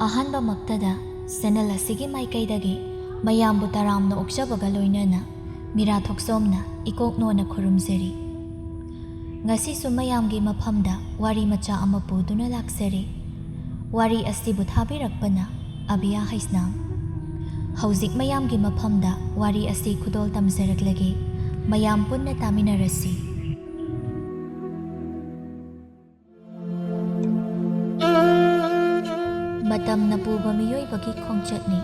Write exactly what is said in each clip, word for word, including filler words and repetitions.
ꯑꯍꯥꯟꯕꯃꯛꯇꯗ channel ꯑꯁꯤꯒꯤ ꯃꯥꯏꯀꯩꯗꯒꯤ ꯃꯌꯥꯝꯕꯨ ꯇꯔꯥꯝꯅ ꯑꯣꯛꯆꯕꯒ ꯂꯣꯏꯅꯅ ꯃꯤꯔꯥ ꯊꯣꯛꯆꯣꯝꯅ ꯏꯀꯣꯛ ꯅꯣꯟꯅ ꯈꯨꯔꯨꯝꯖꯔꯤ꯫ ꯉꯁꯤꯁꯨ ꯃꯌꯥꯝꯒꯤ ꯃꯐꯝꯗ ꯋꯥꯔꯤ ꯃꯆꯥ ꯑꯃ ꯄꯨꯗꯨꯅ ꯂꯥꯛꯆꯔꯤ꯫ ꯋꯥꯔꯤ ꯑꯁꯤꯕꯨ ꯊꯥꯕꯤꯔꯛꯄꯅ ꯑꯕꯤꯌꯥ ꯍꯩꯁꯅꯥꯝ꯫ ꯍꯧꯖꯤꯛ ꯃꯌꯥꯝꯒꯤ ꯃꯐꯝꯗ ꯋꯥꯔꯤ ꯑꯁꯤ ꯈꯨꯗꯣꯜ ꯇꯝꯖꯔꯛꯂꯒꯦ꯫ ꯃꯌꯥꯝ ꯄꯨꯟꯅ ꯇꯥꯃꯤꯟꯅꯔꯁꯤ꯫ ꯃꯇꯝꯅ ꯄꯨꯕ ꯃꯤꯑꯣꯏꯕꯒꯤ ꯈꯣꯡꯆꯠꯅꯤ꯫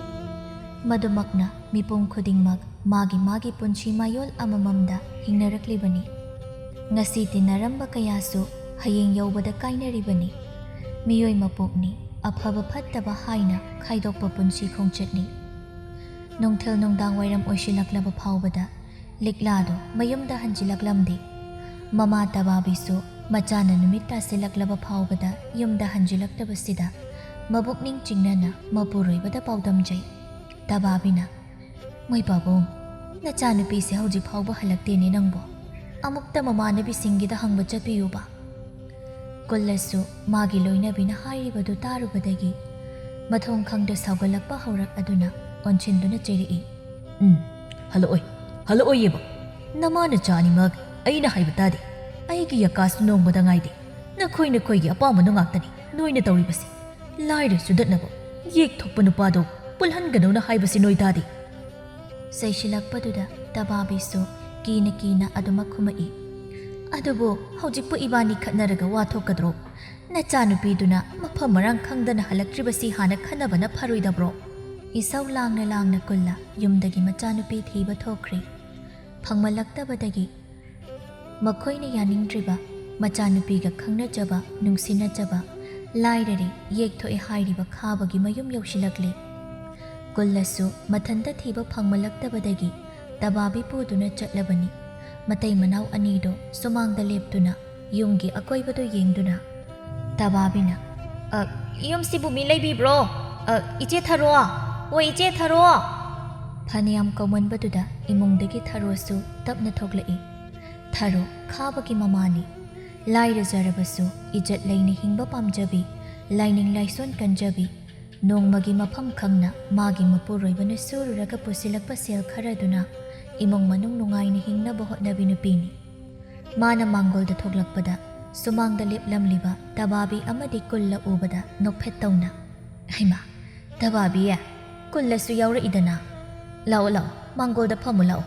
ꯃꯗꯨꯃꯛꯅ ꯃꯤꯄꯨꯝ ꯈꯨꯗꯤꯡꯃꯛ ꯃꯥꯒꯤ ꯃꯥꯒꯤ ꯄꯨꯟꯁꯤ ꯃꯌꯣꯜ ꯑꯃꯃꯝꯗ ꯍꯤꯡꯅꯔꯛꯂꯤꯕꯅꯤ꯫ ꯉꯁꯤ ꯇꯤꯟꯅꯔꯝꯕ ꯀꯌꯥꯁꯨ ꯍꯌꯦꯡ ꯌꯧꯕꯗ ꯀꯥꯏꯅꯔꯤꯕꯅꯤ꯫ ꯃꯤꯑꯣꯏ ꯃꯄꯣꯛꯅꯤ, ꯑꯐꯕ ꯐꯠꯇꯕ ꯍꯥꯏꯅ ꯈꯥꯏꯗꯣꯛꯄ ꯄꯨꯟꯁꯤ ꯈꯣꯡꯆꯠꯅꯤ꯫ ꯅꯨꯡꯊꯤꯜ ꯅꯨꯡꯗꯥꯡ ꯋꯥꯏꯔꯝ ꯑꯣꯏꯁꯤꯜꯂꯛꯂꯕ ꯐꯥꯎꯕꯗ ꯂꯤꯛꯂꯥꯗꯨ ꯃꯌꯨꯝꯗ ꯍꯟꯖꯤꯜꯂꯛꯂꯝꯗꯦ꯫ ꯃꯃꯥ ꯇꯕꯥꯕꯤꯁꯨ ꯃꯆꯥꯅ ꯅꯨꯃꯤꯠ ꯇꯥꯁꯤꯜꯂꯛꯂꯕ ꯐꯥꯎꯕꯗ ꯌꯨꯝꯗ ꯍꯟꯖꯤꯜꯂꯛꯇꯕꯁꯤꯗ ꯃꯕꯨꯛꯅꯤꯡ ꯆꯤꯡꯅꯅ ꯃꯄꯨꯔꯣꯏꯕꯗ ꯄꯥꯎꯗꯝꯖꯩ꯫ ꯇꯕꯥꯕꯤꯅ, "ꯃꯣꯏ ꯄꯥꯕꯨꯡ, ꯅꯆꯥꯅꯨꯄꯤꯁꯦ ꯍꯧꯖꯤꯛ ꯐꯥꯎꯕ ꯍꯜꯂꯛꯇꯦꯅꯦ ꯅꯪꯕꯣ꯫ ꯑꯃꯨꯛꯇ ꯃꯃꯥꯟꯅꯕꯤꯁꯤꯡꯒꯤꯗ ꯍꯪꯕ ꯆꯠꯄꯤꯌꯨꯕ?" ꯀꯨꯜꯂꯁꯨ ꯃꯥꯒꯤ ꯂꯣꯏꯅꯕꯤꯅ ꯍꯥꯏꯔꯤꯕꯗꯨ ꯇꯥꯔꯨꯕꯗꯒꯤ ꯃꯊꯣꯡ ꯈꯪꯗ ꯁꯥꯎꯒꯠꯂꯛꯄ ꯍꯧꯔꯛ ꯑꯗꯨꯅ ꯑꯣꯟꯁꯤꯟꯗꯨꯅ ꯆꯩꯔꯛꯏ꯫ "ꯎꯝ, ꯍꯜꯂꯛꯑꯣꯏ, ꯍꯜꯂꯛꯑꯣꯏꯌꯦꯕ꯫ ꯅꯃꯥ ꯅꯆꯥ ꯑꯅꯤꯃꯛ ꯑꯩꯅ ꯍꯥꯏꯕ ꯇꯥꯗꯦ꯫ ꯑꯩꯒꯤ ꯌꯥꯀꯥꯁꯨ ꯅꯣꯡꯃꯗ ꯉꯥꯏꯗꯦ꯫ ꯅꯈꯣꯏ ꯅꯈꯣꯏꯒꯤ ꯑꯄꯥꯝꯕꯗꯣ ꯉꯥꯛꯇꯅꯤ ꯅꯣꯏꯅ ꯇꯧꯔꯤꯕꯁꯤ꯫ ꯂꯥꯏꯔ ꯆꯨꯗꯠꯅꯕ ꯌꯦꯛ ꯊꯣꯛꯄ ꯅꯨꯄꯥꯗꯣ ꯄꯨꯜꯍꯟꯒꯅꯨꯅ ꯍꯥꯏꯕꯁꯤ ꯅꯣꯏ ꯇꯥꯗꯦ?" ꯆꯩꯁꯤꯜꯂꯛꯄꯗꯨꯗ ꯇꯕꯥꯕꯤꯁꯨ ꯀꯤꯅ ꯀꯤꯅ ꯑꯗꯨꯃꯛ ꯈꯨꯝꯃꯛꯏ꯫ "ꯑꯗꯨꯕꯨ ꯍꯧꯖꯤꯛꯄꯨ ꯏꯕꯥꯅꯤ ꯈꯠꯅꯔꯒ ꯋꯥ ꯊꯣꯛꯀꯗ꯭ꯔꯣ? ꯅꯆꯥꯅꯨꯄꯤꯗꯨꯅ ꯃꯐꯝ ꯃꯔꯥꯡ ꯈꯪꯗꯅ ꯍꯜꯂꯛꯇ꯭ꯔꯤꯕꯁꯤ ꯍꯥꯟꯅ ꯈꯟꯅꯕꯅ ꯐꯔꯣꯏꯗꯕ꯭ꯔꯣ?" ꯏꯁꯧ ꯂꯥꯡꯅ ꯂꯥꯡꯅ ꯀꯨꯜꯂ ꯌꯨꯝꯗꯒꯤ ꯃꯆꯥꯅꯨꯄꯤ ꯊꯤꯕ ꯊꯣꯛꯈ꯭ꯔꯦ꯫ ꯐꯪꯃꯜꯂꯛꯇꯕꯗꯒꯤ ꯃꯈꯣꯏꯅ ꯌꯥꯅꯤꯡꯗ꯭ꯔꯤꯕ ꯃꯆꯥꯅꯨꯄꯤꯒ ꯈꯪꯅꯖꯕ, ꯅꯨꯡꯁꯤꯅꯖꯕ, ꯂꯥꯏꯔꯔꯦ, ꯌꯦꯛꯊꯣꯛꯑꯦ ꯍꯥꯏꯔꯤꯕ ꯈꯥꯕꯒꯤ ꯃꯌꯨꯝ ꯌꯧꯁꯤꯜꯂꯛꯂꯦ꯫ ꯀꯨꯜꯂꯁꯨ ꯃꯊꯟꯇ ꯊꯤꯕ ꯐꯪꯃꯜꯂꯛꯇꯕꯗꯒꯤ ꯇꯕꯥꯕꯤ ꯄꯨꯗꯨꯅ ꯆꯠꯂꯕꯅꯤ꯫ ꯃꯇꯩ ꯃꯅꯥꯎ ꯑꯅꯤꯗꯣ ꯁꯨꯃꯥꯡꯗ ꯂꯦꯞꯇꯨꯅ ꯌꯨꯝꯒꯤ ꯑꯀꯣꯏꯕꯗꯨ ꯌꯦꯡꯗꯨꯅ, ꯇꯕꯥꯕꯤꯅ, "ꯑ, ꯌꯨꯝꯁꯤꯕꯨ ꯃꯤ ꯂꯩꯕꯤꯕ꯭ꯔꯣ? ꯑ, ꯏꯆꯦ ꯊꯔꯣ! ꯑꯣ, ꯏꯆꯦ ꯊꯔꯣ!" ꯐꯅꯌꯥꯝ ꯀꯧꯃꯟꯕꯗꯨꯗ ꯏꯃꯨꯡꯗꯒꯤ ꯊꯔꯣꯁꯨ ꯇꯞꯅ ꯊꯣꯛꯂꯛꯏ꯫ ꯊꯔꯣ ꯈꯥꯕꯒꯤ ꯃꯃꯥꯅꯤ꯫ ꯂꯥꯏꯔꯖꯔꯕꯁꯨ ꯏꯖꯠ ꯂꯩꯅ ꯍꯤꯡꯕ ꯄꯥꯝꯖꯕꯤ, ꯂꯥꯏꯅꯤꯡ ꯂꯥꯏꯁꯣꯟ ꯀꯟꯖꯕꯤ, ꯅꯣꯡꯃꯒꯤ ꯃꯐꯝ ꯈꯪꯅ ꯃꯥꯒꯤ ꯃꯄꯨꯔꯣꯏꯕꯅ ꯁꯨꯔꯨꯔꯒ ꯄꯨꯁꯤꯜꯂꯛꯄ ꯁꯦꯜ ꯈꯔꯗꯨꯅ ꯏꯃꯨꯡ ꯃꯅꯨꯡ ꯅꯨꯡꯉꯥꯏꯅ ꯍꯤꯡꯅꯕ ꯍꯣꯠꯅꯕꯤ ꯅꯨꯄꯤꯅꯤ꯫ ꯃꯥꯅ ꯃꯥꯡꯒꯣꯜꯗ ꯊꯣꯛꯂꯛꯄꯗ ꯁꯨꯃꯥꯡꯗ ꯂꯦꯞꯂꯝꯂꯤꯕ ꯇꯕꯥꯕꯤ ꯑꯃꯗꯤ ꯀꯨꯜꯂ ꯎꯕꯗ ꯅꯣꯛꯐꯦꯠ ꯇꯧꯅ, "ꯍꯩꯃꯥ, ꯇꯕꯥꯕꯤ, ꯀꯨꯜꯂꯁꯨ ꯌꯥꯎꯔꯛꯏꯗꯅ꯫ ꯂꯥꯛꯑꯣ, ꯂꯥꯛꯑꯣ, ꯃꯥꯡꯒꯣꯜꯗ ꯐꯝꯃꯨ ꯂꯥꯛꯑꯣ"꯫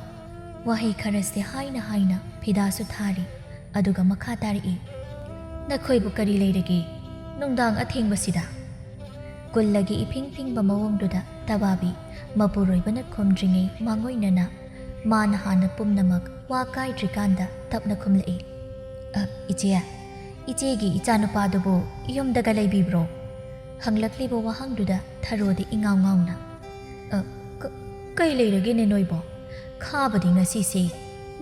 ꯋꯥꯍꯩ ꯈꯔꯁꯦ ꯍꯥꯏꯅ ꯍꯥꯏꯅ ꯐꯤꯗꯥꯁꯨ ꯊꯥꯔꯤ꯫ ꯑꯗꯨꯒ ꯃꯈꯥ ꯇꯥꯔꯛꯏ, "ꯅꯈꯣꯏꯕꯨ ꯀꯔꯤ ꯂꯩꯔꯒꯦ ꯅꯨꯡꯗꯥꯡ ꯑꯊꯦꯡꯕꯁꯤꯗ?" ꯀꯨꯜꯂꯒꯤ ꯏꯐꯤꯡ ꯐꯤꯡꯕ ꯃꯑꯣꯡꯗꯨꯗ ꯇꯕꯥꯕꯤ ꯃꯄꯨꯔꯣꯏꯕꯅ ꯈꯨꯝꯗ꯭ꯔꯤꯉꯩ ꯃꯥꯡꯑꯣꯏꯅꯅ ꯃꯥꯅ ꯍꯥꯟꯅ ꯄꯨꯝꯅꯃꯛ ꯋꯥ ꯀꯥꯏꯗ꯭ꯔꯤꯀꯥꯟꯗ ꯇꯞꯅ ꯈꯨꯝꯂꯛꯏ, "ꯑ, ꯏꯆꯦ, ꯏꯆꯦꯒꯤ ꯏꯆꯥꯅꯨꯄꯥꯗꯨꯕꯨ ꯌꯨꯝꯗꯒ ꯂꯩꯕꯤꯕ꯭ꯔꯣ?" ꯍꯪꯂꯛꯂꯤꯕ ꯋꯥꯍꯪꯗꯨꯗ ꯊꯔꯣꯗꯤ ꯏꯉꯥꯎ ꯉꯥꯎꯅ, "ꯑ, ꯀ-, ꯀꯩ ꯂꯩꯔꯒꯦꯅꯦ ꯅꯣꯏꯕꯣ? ꯈꯥꯕꯗꯤ ꯉꯁꯤꯁꯦ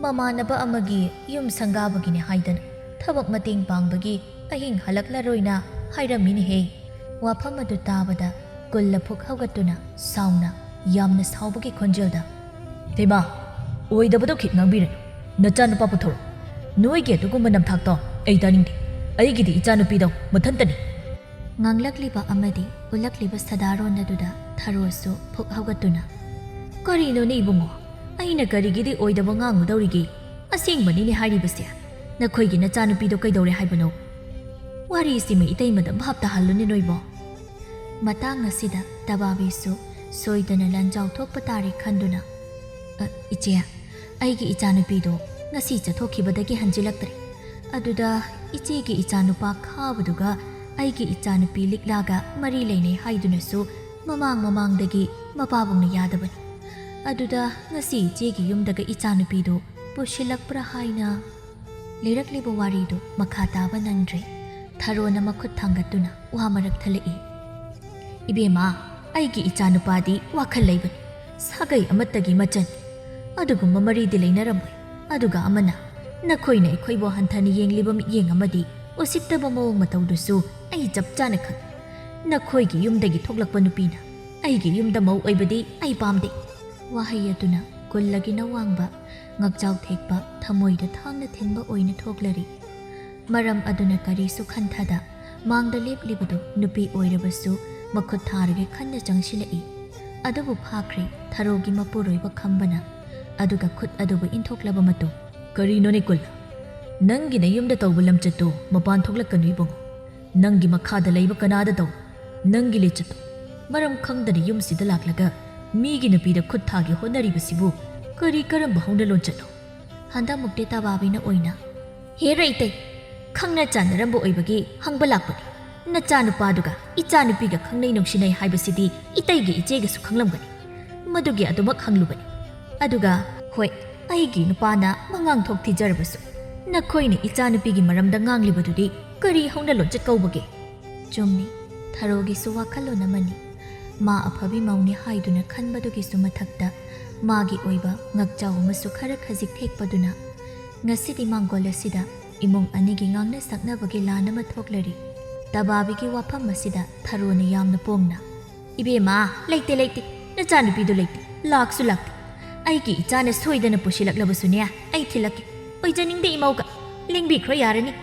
ꯃꯃꯥꯟꯅꯕ ꯑꯃꯒꯤ ꯌꯨꯝ ꯁꯪꯒꯥꯕꯒꯤꯅꯦ ꯍꯥꯏꯗꯅ ꯊꯕꯛ ꯃꯇꯦꯡ ꯄꯥꯡꯕꯒꯤ ꯑꯍꯤꯡ ꯍꯜꯂꯛꯂꯔꯣꯏꯅ ꯍꯥꯏꯔꯝꯃꯤꯅꯦꯍꯦ"꯫ ꯋꯥꯐꯝ ꯑꯗꯨ ꯇꯥꯕꯗ ꯀꯨꯜꯂ ꯐꯨꯛ ꯍꯧꯒꯠꯇꯨꯅ ꯁꯥꯎꯅ, ꯌꯥꯝꯅ ꯁꯥꯎꯕꯒꯤ ꯈꯣꯟꯖꯦꯜꯗ, "ꯍꯦꯃꯥ, ꯑꯣꯏꯗꯕꯗꯣ ꯈꯤꯠ ꯉꯥꯡꯕꯤꯔꯅꯨ꯫ ꯅꯆꯥꯅꯨꯄꯥ ꯄꯨꯊꯣꯔꯛꯎ꯫ ꯅꯣꯏꯒꯤ ꯑꯗꯨꯒꯨꯝꯕ ꯅꯝꯊꯥꯛꯇꯣ ꯑꯩ ꯇꯥꯅꯤꯡꯗꯦ꯫ ꯑꯩꯒꯤꯗꯤ ꯏꯆꯥꯅꯨꯄꯤꯗꯣ ꯃꯊꯟꯇꯅꯤ"꯫ ꯉꯥꯡꯂꯛꯂꯤꯕ ꯑꯃꯗꯤ ꯎꯠꯂꯛꯂꯤꯕ ꯁꯗꯥꯔꯣꯟ ꯑꯗꯨꯗ ꯊꯔꯣꯁꯨ ꯐꯨꯛ ꯍꯧꯒꯠꯇꯨꯅ, "ꯀꯔꯤꯅꯣꯅꯦ ꯏꯕꯨꯡꯉꯣ? ꯑꯩꯅ ꯀꯔꯤꯒꯤꯗꯤ ꯑꯣꯏꯗꯕ ꯉꯥꯡꯉꯨꯗꯧꯔꯤꯒꯦ? ꯑꯁꯦꯡꯕꯅꯤꯅꯦ ꯍꯥꯏꯔꯤꯕꯁꯦ꯫ ꯅꯈꯣꯏꯒꯤ ꯅꯆꯥꯅꯨꯄꯤꯗꯣ ꯀꯩꯗꯧꯔꯦ ꯍꯥꯏꯕꯅꯣ? ꯋꯥꯔꯤꯁꯤꯃ ꯏꯇꯩꯃꯗ ꯚꯥꯞ ꯇꯥꯍꯜꯂꯨꯅꯦ ꯅꯣꯏꯕꯣ"꯫ ꯃꯇꯥꯡ ꯑꯁꯤꯗ ꯇꯕꯥꯕꯤꯁꯨ ꯁꯣꯏꯗꯅ ꯂꯥꯟꯖꯥꯎ ꯊꯣꯛꯄ ꯇꯥꯔꯦ ꯈꯟꯗꯨꯅ, "ꯑ, ꯏꯆꯦ, ꯑꯩꯒꯤ ꯏꯆꯥꯅꯨꯄꯤꯗꯣ ꯉꯁꯤ ꯆꯠꯊꯣꯛꯈꯤꯕꯗꯒꯤ ꯍꯟꯖꯤꯜꯂꯛꯇ꯭ꯔꯦ꯫ ꯑꯗꯨꯗ ꯏꯆꯦꯒꯤ ꯏꯆꯥꯅꯨꯄꯥ ꯈꯥꯕꯗꯨꯒ ꯑꯩꯒꯤ ꯏꯆꯥꯅꯨꯄꯤ ꯂꯤꯛꯂꯥꯒ ꯃꯔꯤ ꯂꯩꯅꯩ ꯍꯥꯏꯗꯨꯅꯁꯨ ꯃꯃꯥꯡ ꯃꯃꯥꯡꯗꯒꯤ ꯃꯄꯥꯕꯨꯡꯅ ꯌꯥꯗꯕꯅꯤ꯫ ꯑꯗꯨꯗ ꯉꯁꯤ ꯏꯆꯦꯒꯤ ꯌꯨꯝꯗꯒ ꯏꯆꯥꯅꯨꯄꯤꯗꯨ ꯄꯨꯁꯤꯜꯂꯛꯄ꯭ꯔꯥ ꯍꯥꯏꯅ"꯫ ꯂꯤꯔꯛꯂꯤꯕ ꯋꯥꯔꯤꯗꯨ ꯃꯈꯥ ꯇꯥꯕ ꯅꯪꯗ꯭ꯔꯦ꯫ ꯊꯔꯣꯅ ꯃꯈꯨꯠ ꯊꯥꯡꯒꯠꯇꯨꯅ ꯋꯥ ꯃꯔꯛ ꯊꯠꯂꯛꯏ, "ꯏꯕꯦꯝꯃ, ꯑꯩꯒꯤ ꯏꯆꯥꯅꯨꯄꯥꯗꯤ ꯋꯥꯈꯜ ꯂꯩꯕꯅꯤ, ꯁꯥꯒꯩ ꯑꯃꯠꯇꯒꯤ ꯃꯆꯟ꯫ ꯑꯗꯨꯒꯨꯝꯕ ꯃꯔꯤꯗꯤ ꯂꯩꯅꯔꯝꯃꯣꯏ꯫ ꯑꯗꯨꯒ ꯑꯃꯅ, ꯅꯈꯣꯏꯅ ꯑꯩꯈꯣꯏꯕꯨ ꯍꯟꯊꯅ ꯌꯦꯡꯂꯤꯕ ꯃꯤꯠꯌꯦꯡ ꯑꯃꯗꯤ ꯎꯁꯤꯠꯇꯕ ꯃꯑꯣꯡ ꯃꯇꯧꯗꯨꯁꯨ ꯑꯩ ꯆꯞ ꯆꯥꯅ ꯈꯪꯏ꯫ ꯅꯈꯣꯏꯒꯤ ꯌꯨꯝꯗꯒꯤ ꯊꯣꯛꯂꯛꯄ ꯅꯨꯄꯤꯅ ꯑꯩꯒꯤ ꯌꯨꯝꯗ ꯃꯧ ꯑꯣꯏꯕꯗꯤ ꯑꯩ ꯄꯥꯝꯗꯦ"꯫ ꯋꯥꯍꯩ ꯑꯗꯨꯅ ꯀꯨꯜꯂꯒꯤ ꯅꯋꯥꯡꯕ, ꯉꯛꯆꯥꯎ ꯊꯦꯛꯄ, ꯊꯃꯣꯏꯗ ꯊꯥꯡꯅ ꯊꯤꯟꯕ ꯑꯣꯏꯅ ꯊꯣꯛꯂꯔꯤ꯫ ꯃꯔꯝ ꯑꯗꯨꯅ ꯀꯔꯤꯁꯨ ꯈꯟꯊꯗ ꯃꯥꯡꯗ ꯂꯦꯞꯂꯤꯕꯗꯨ ꯅꯨꯄꯤ ꯑꯣꯏꯔꯕꯁꯨ ꯃꯈꯨꯠ ꯊꯥꯔꯒ ꯈꯟꯅ ꯆꯪꯁꯤꯜꯂꯛꯏ꯫ ꯑꯗꯨꯕꯨ ꯐꯥꯈ꯭ꯔꯦ ꯊꯔꯣꯒꯤ ꯃꯄꯨꯔꯣꯏꯕ ꯈꯝꯕꯅ꯫ ꯑꯗꯨꯒ ꯈꯨꯠ ꯑꯗꯨꯕꯨ ꯏꯟꯊꯣꯛꯂꯕ ꯃꯇꯨꯡ, "ꯀꯔꯤꯅꯣꯅꯦ ꯀꯨꯜꯂꯥ? ꯅꯪꯒꯤ ꯅꯌꯨꯝꯗ ꯇꯧꯕ ꯂꯝꯆꯠꯇꯣ ꯃꯄꯥꯟ ꯊꯣꯛꯂꯛꯀꯅꯨ ꯏꯕꯨꯡꯉꯣ꯫ ꯅꯪꯒꯤ ꯃꯈꯥꯗ ꯂꯩꯕ ꯀꯅꯥꯗ ꯇꯧ? ꯅꯪꯒꯤ ꯂꯤꯆꯠꯇꯣ꯫ ꯃꯔꯝ ꯈꯪꯗꯅ ꯌꯨꯝꯁꯤꯗ ꯂꯥꯛꯂꯒ ꯃꯤꯒꯤ ꯅꯨꯄꯤꯗ ꯈꯨꯠ ꯊꯥꯒꯦ ꯍꯣꯠꯅꯔꯤꯕꯁꯤꯕꯨ ꯀꯔꯤ ꯀꯔꯝꯕ ꯍꯧꯅ ꯂꯣꯟꯆꯠꯅꯣ?" ꯍꯟꯗꯛꯃꯨꯛꯇꯤ ꯇꯕꯥꯕꯤꯅ ꯑꯣꯏꯅ, "ꯍꯦꯔ ꯏꯇꯩ, ꯈꯪꯅ ꯆꯥꯟꯅꯔꯝꯕ ꯑꯣꯏꯕꯒꯤ ꯍꯪꯕ ꯂꯥꯛꯄꯅꯤ꯫ ꯅꯆꯥꯅꯨꯄꯥꯗꯨꯒ ꯏꯆꯥꯅꯨꯄꯤꯒ ꯈꯪꯅꯩ ꯅꯨꯡꯁꯤꯅꯩ ꯍꯥꯏꯕꯁꯤꯗꯤ ꯏꯇꯩꯒꯤ ꯏꯆꯦꯒꯁꯨ ꯈꯪꯂꯝꯒꯅꯤ꯫ ꯃꯗꯨꯒꯤ ꯑꯗꯨꯃꯛ ꯍꯪꯂꯨꯕꯅꯤ꯫ ꯑꯗꯨꯒ ꯍꯣꯏ, ꯑꯩꯒꯤ ꯅꯨꯄꯥꯅ ꯃꯉꯥꯡ ꯊꯣꯛ ꯊꯤꯖꯔꯕꯁꯨ ꯅꯈꯣꯏꯅ ꯏꯆꯥꯅꯨꯄꯤꯒꯤ ꯃꯔꯝꯗ ꯉꯥꯡꯂꯤꯕꯗꯨꯗꯤ ꯀꯔꯤ ꯍꯧꯅ ꯂꯣꯟꯆꯠ ꯀꯧꯕꯒꯦ?" ꯆꯨꯝꯃꯤ, ꯊꯔꯣꯒꯤꯁꯨ ꯋꯥꯈꯜꯂꯣꯟ ꯑꯃꯅꯤ꯫ ꯃꯥ ꯑꯐꯕꯤ ꯃꯧꯅꯤ ꯍꯥꯏꯗꯨꯅ ꯈꯟꯕꯗꯨꯒꯤꯁꯨ ꯃꯊꯛꯇ ꯃꯥꯒꯤ ꯑꯣꯏꯕ ꯉꯛꯆꯥꯎ ꯑꯃꯁꯨ ꯈꯔ ꯈꯖꯤꯛ ꯊꯦꯛꯄꯗꯨꯅ ꯉꯁꯤꯗꯤ ꯃꯥꯡꯒꯣꯜ ꯑꯁꯤꯗ ꯏꯃꯨꯡ ꯑꯅꯤꯒꯤ ꯉꯥꯡꯅ ꯁꯛꯅꯕꯒꯤ ꯂꯥꯟ ꯑꯃ ꯊꯣꯛꯂꯔꯤ꯫ ꯇꯕꯥꯕꯤꯒꯤ ꯋꯥꯐꯝ ꯑꯁꯤꯗ ꯊꯔꯣꯅ ꯌꯥꯝꯅ ꯄꯣꯡꯅ, "ꯏꯕꯦꯝꯃ, ꯂꯩꯇꯦ, ꯂꯩꯇꯦ, ꯅꯆꯥꯅꯨꯄꯤꯗꯨ ꯂꯩꯇꯦ, ꯂꯥꯛꯁꯨ ꯂꯥꯛꯇꯦ꯫ ꯑꯩꯒꯤ ꯏꯆꯥꯅ ꯁꯣꯏꯗꯅ ꯄꯨꯁꯤꯜꯂꯛꯂꯕꯁꯨꯅꯦ, ꯑꯩ ꯊꯤꯜꯂꯛꯀꯦ꯫ ꯑꯣꯏꯖꯅꯤꯡꯗꯦ ꯏꯃꯧꯒ, ꯂꯦꯡꯕꯤꯈ꯭ꯔꯣ ꯌꯥꯔꯅꯤ"꯫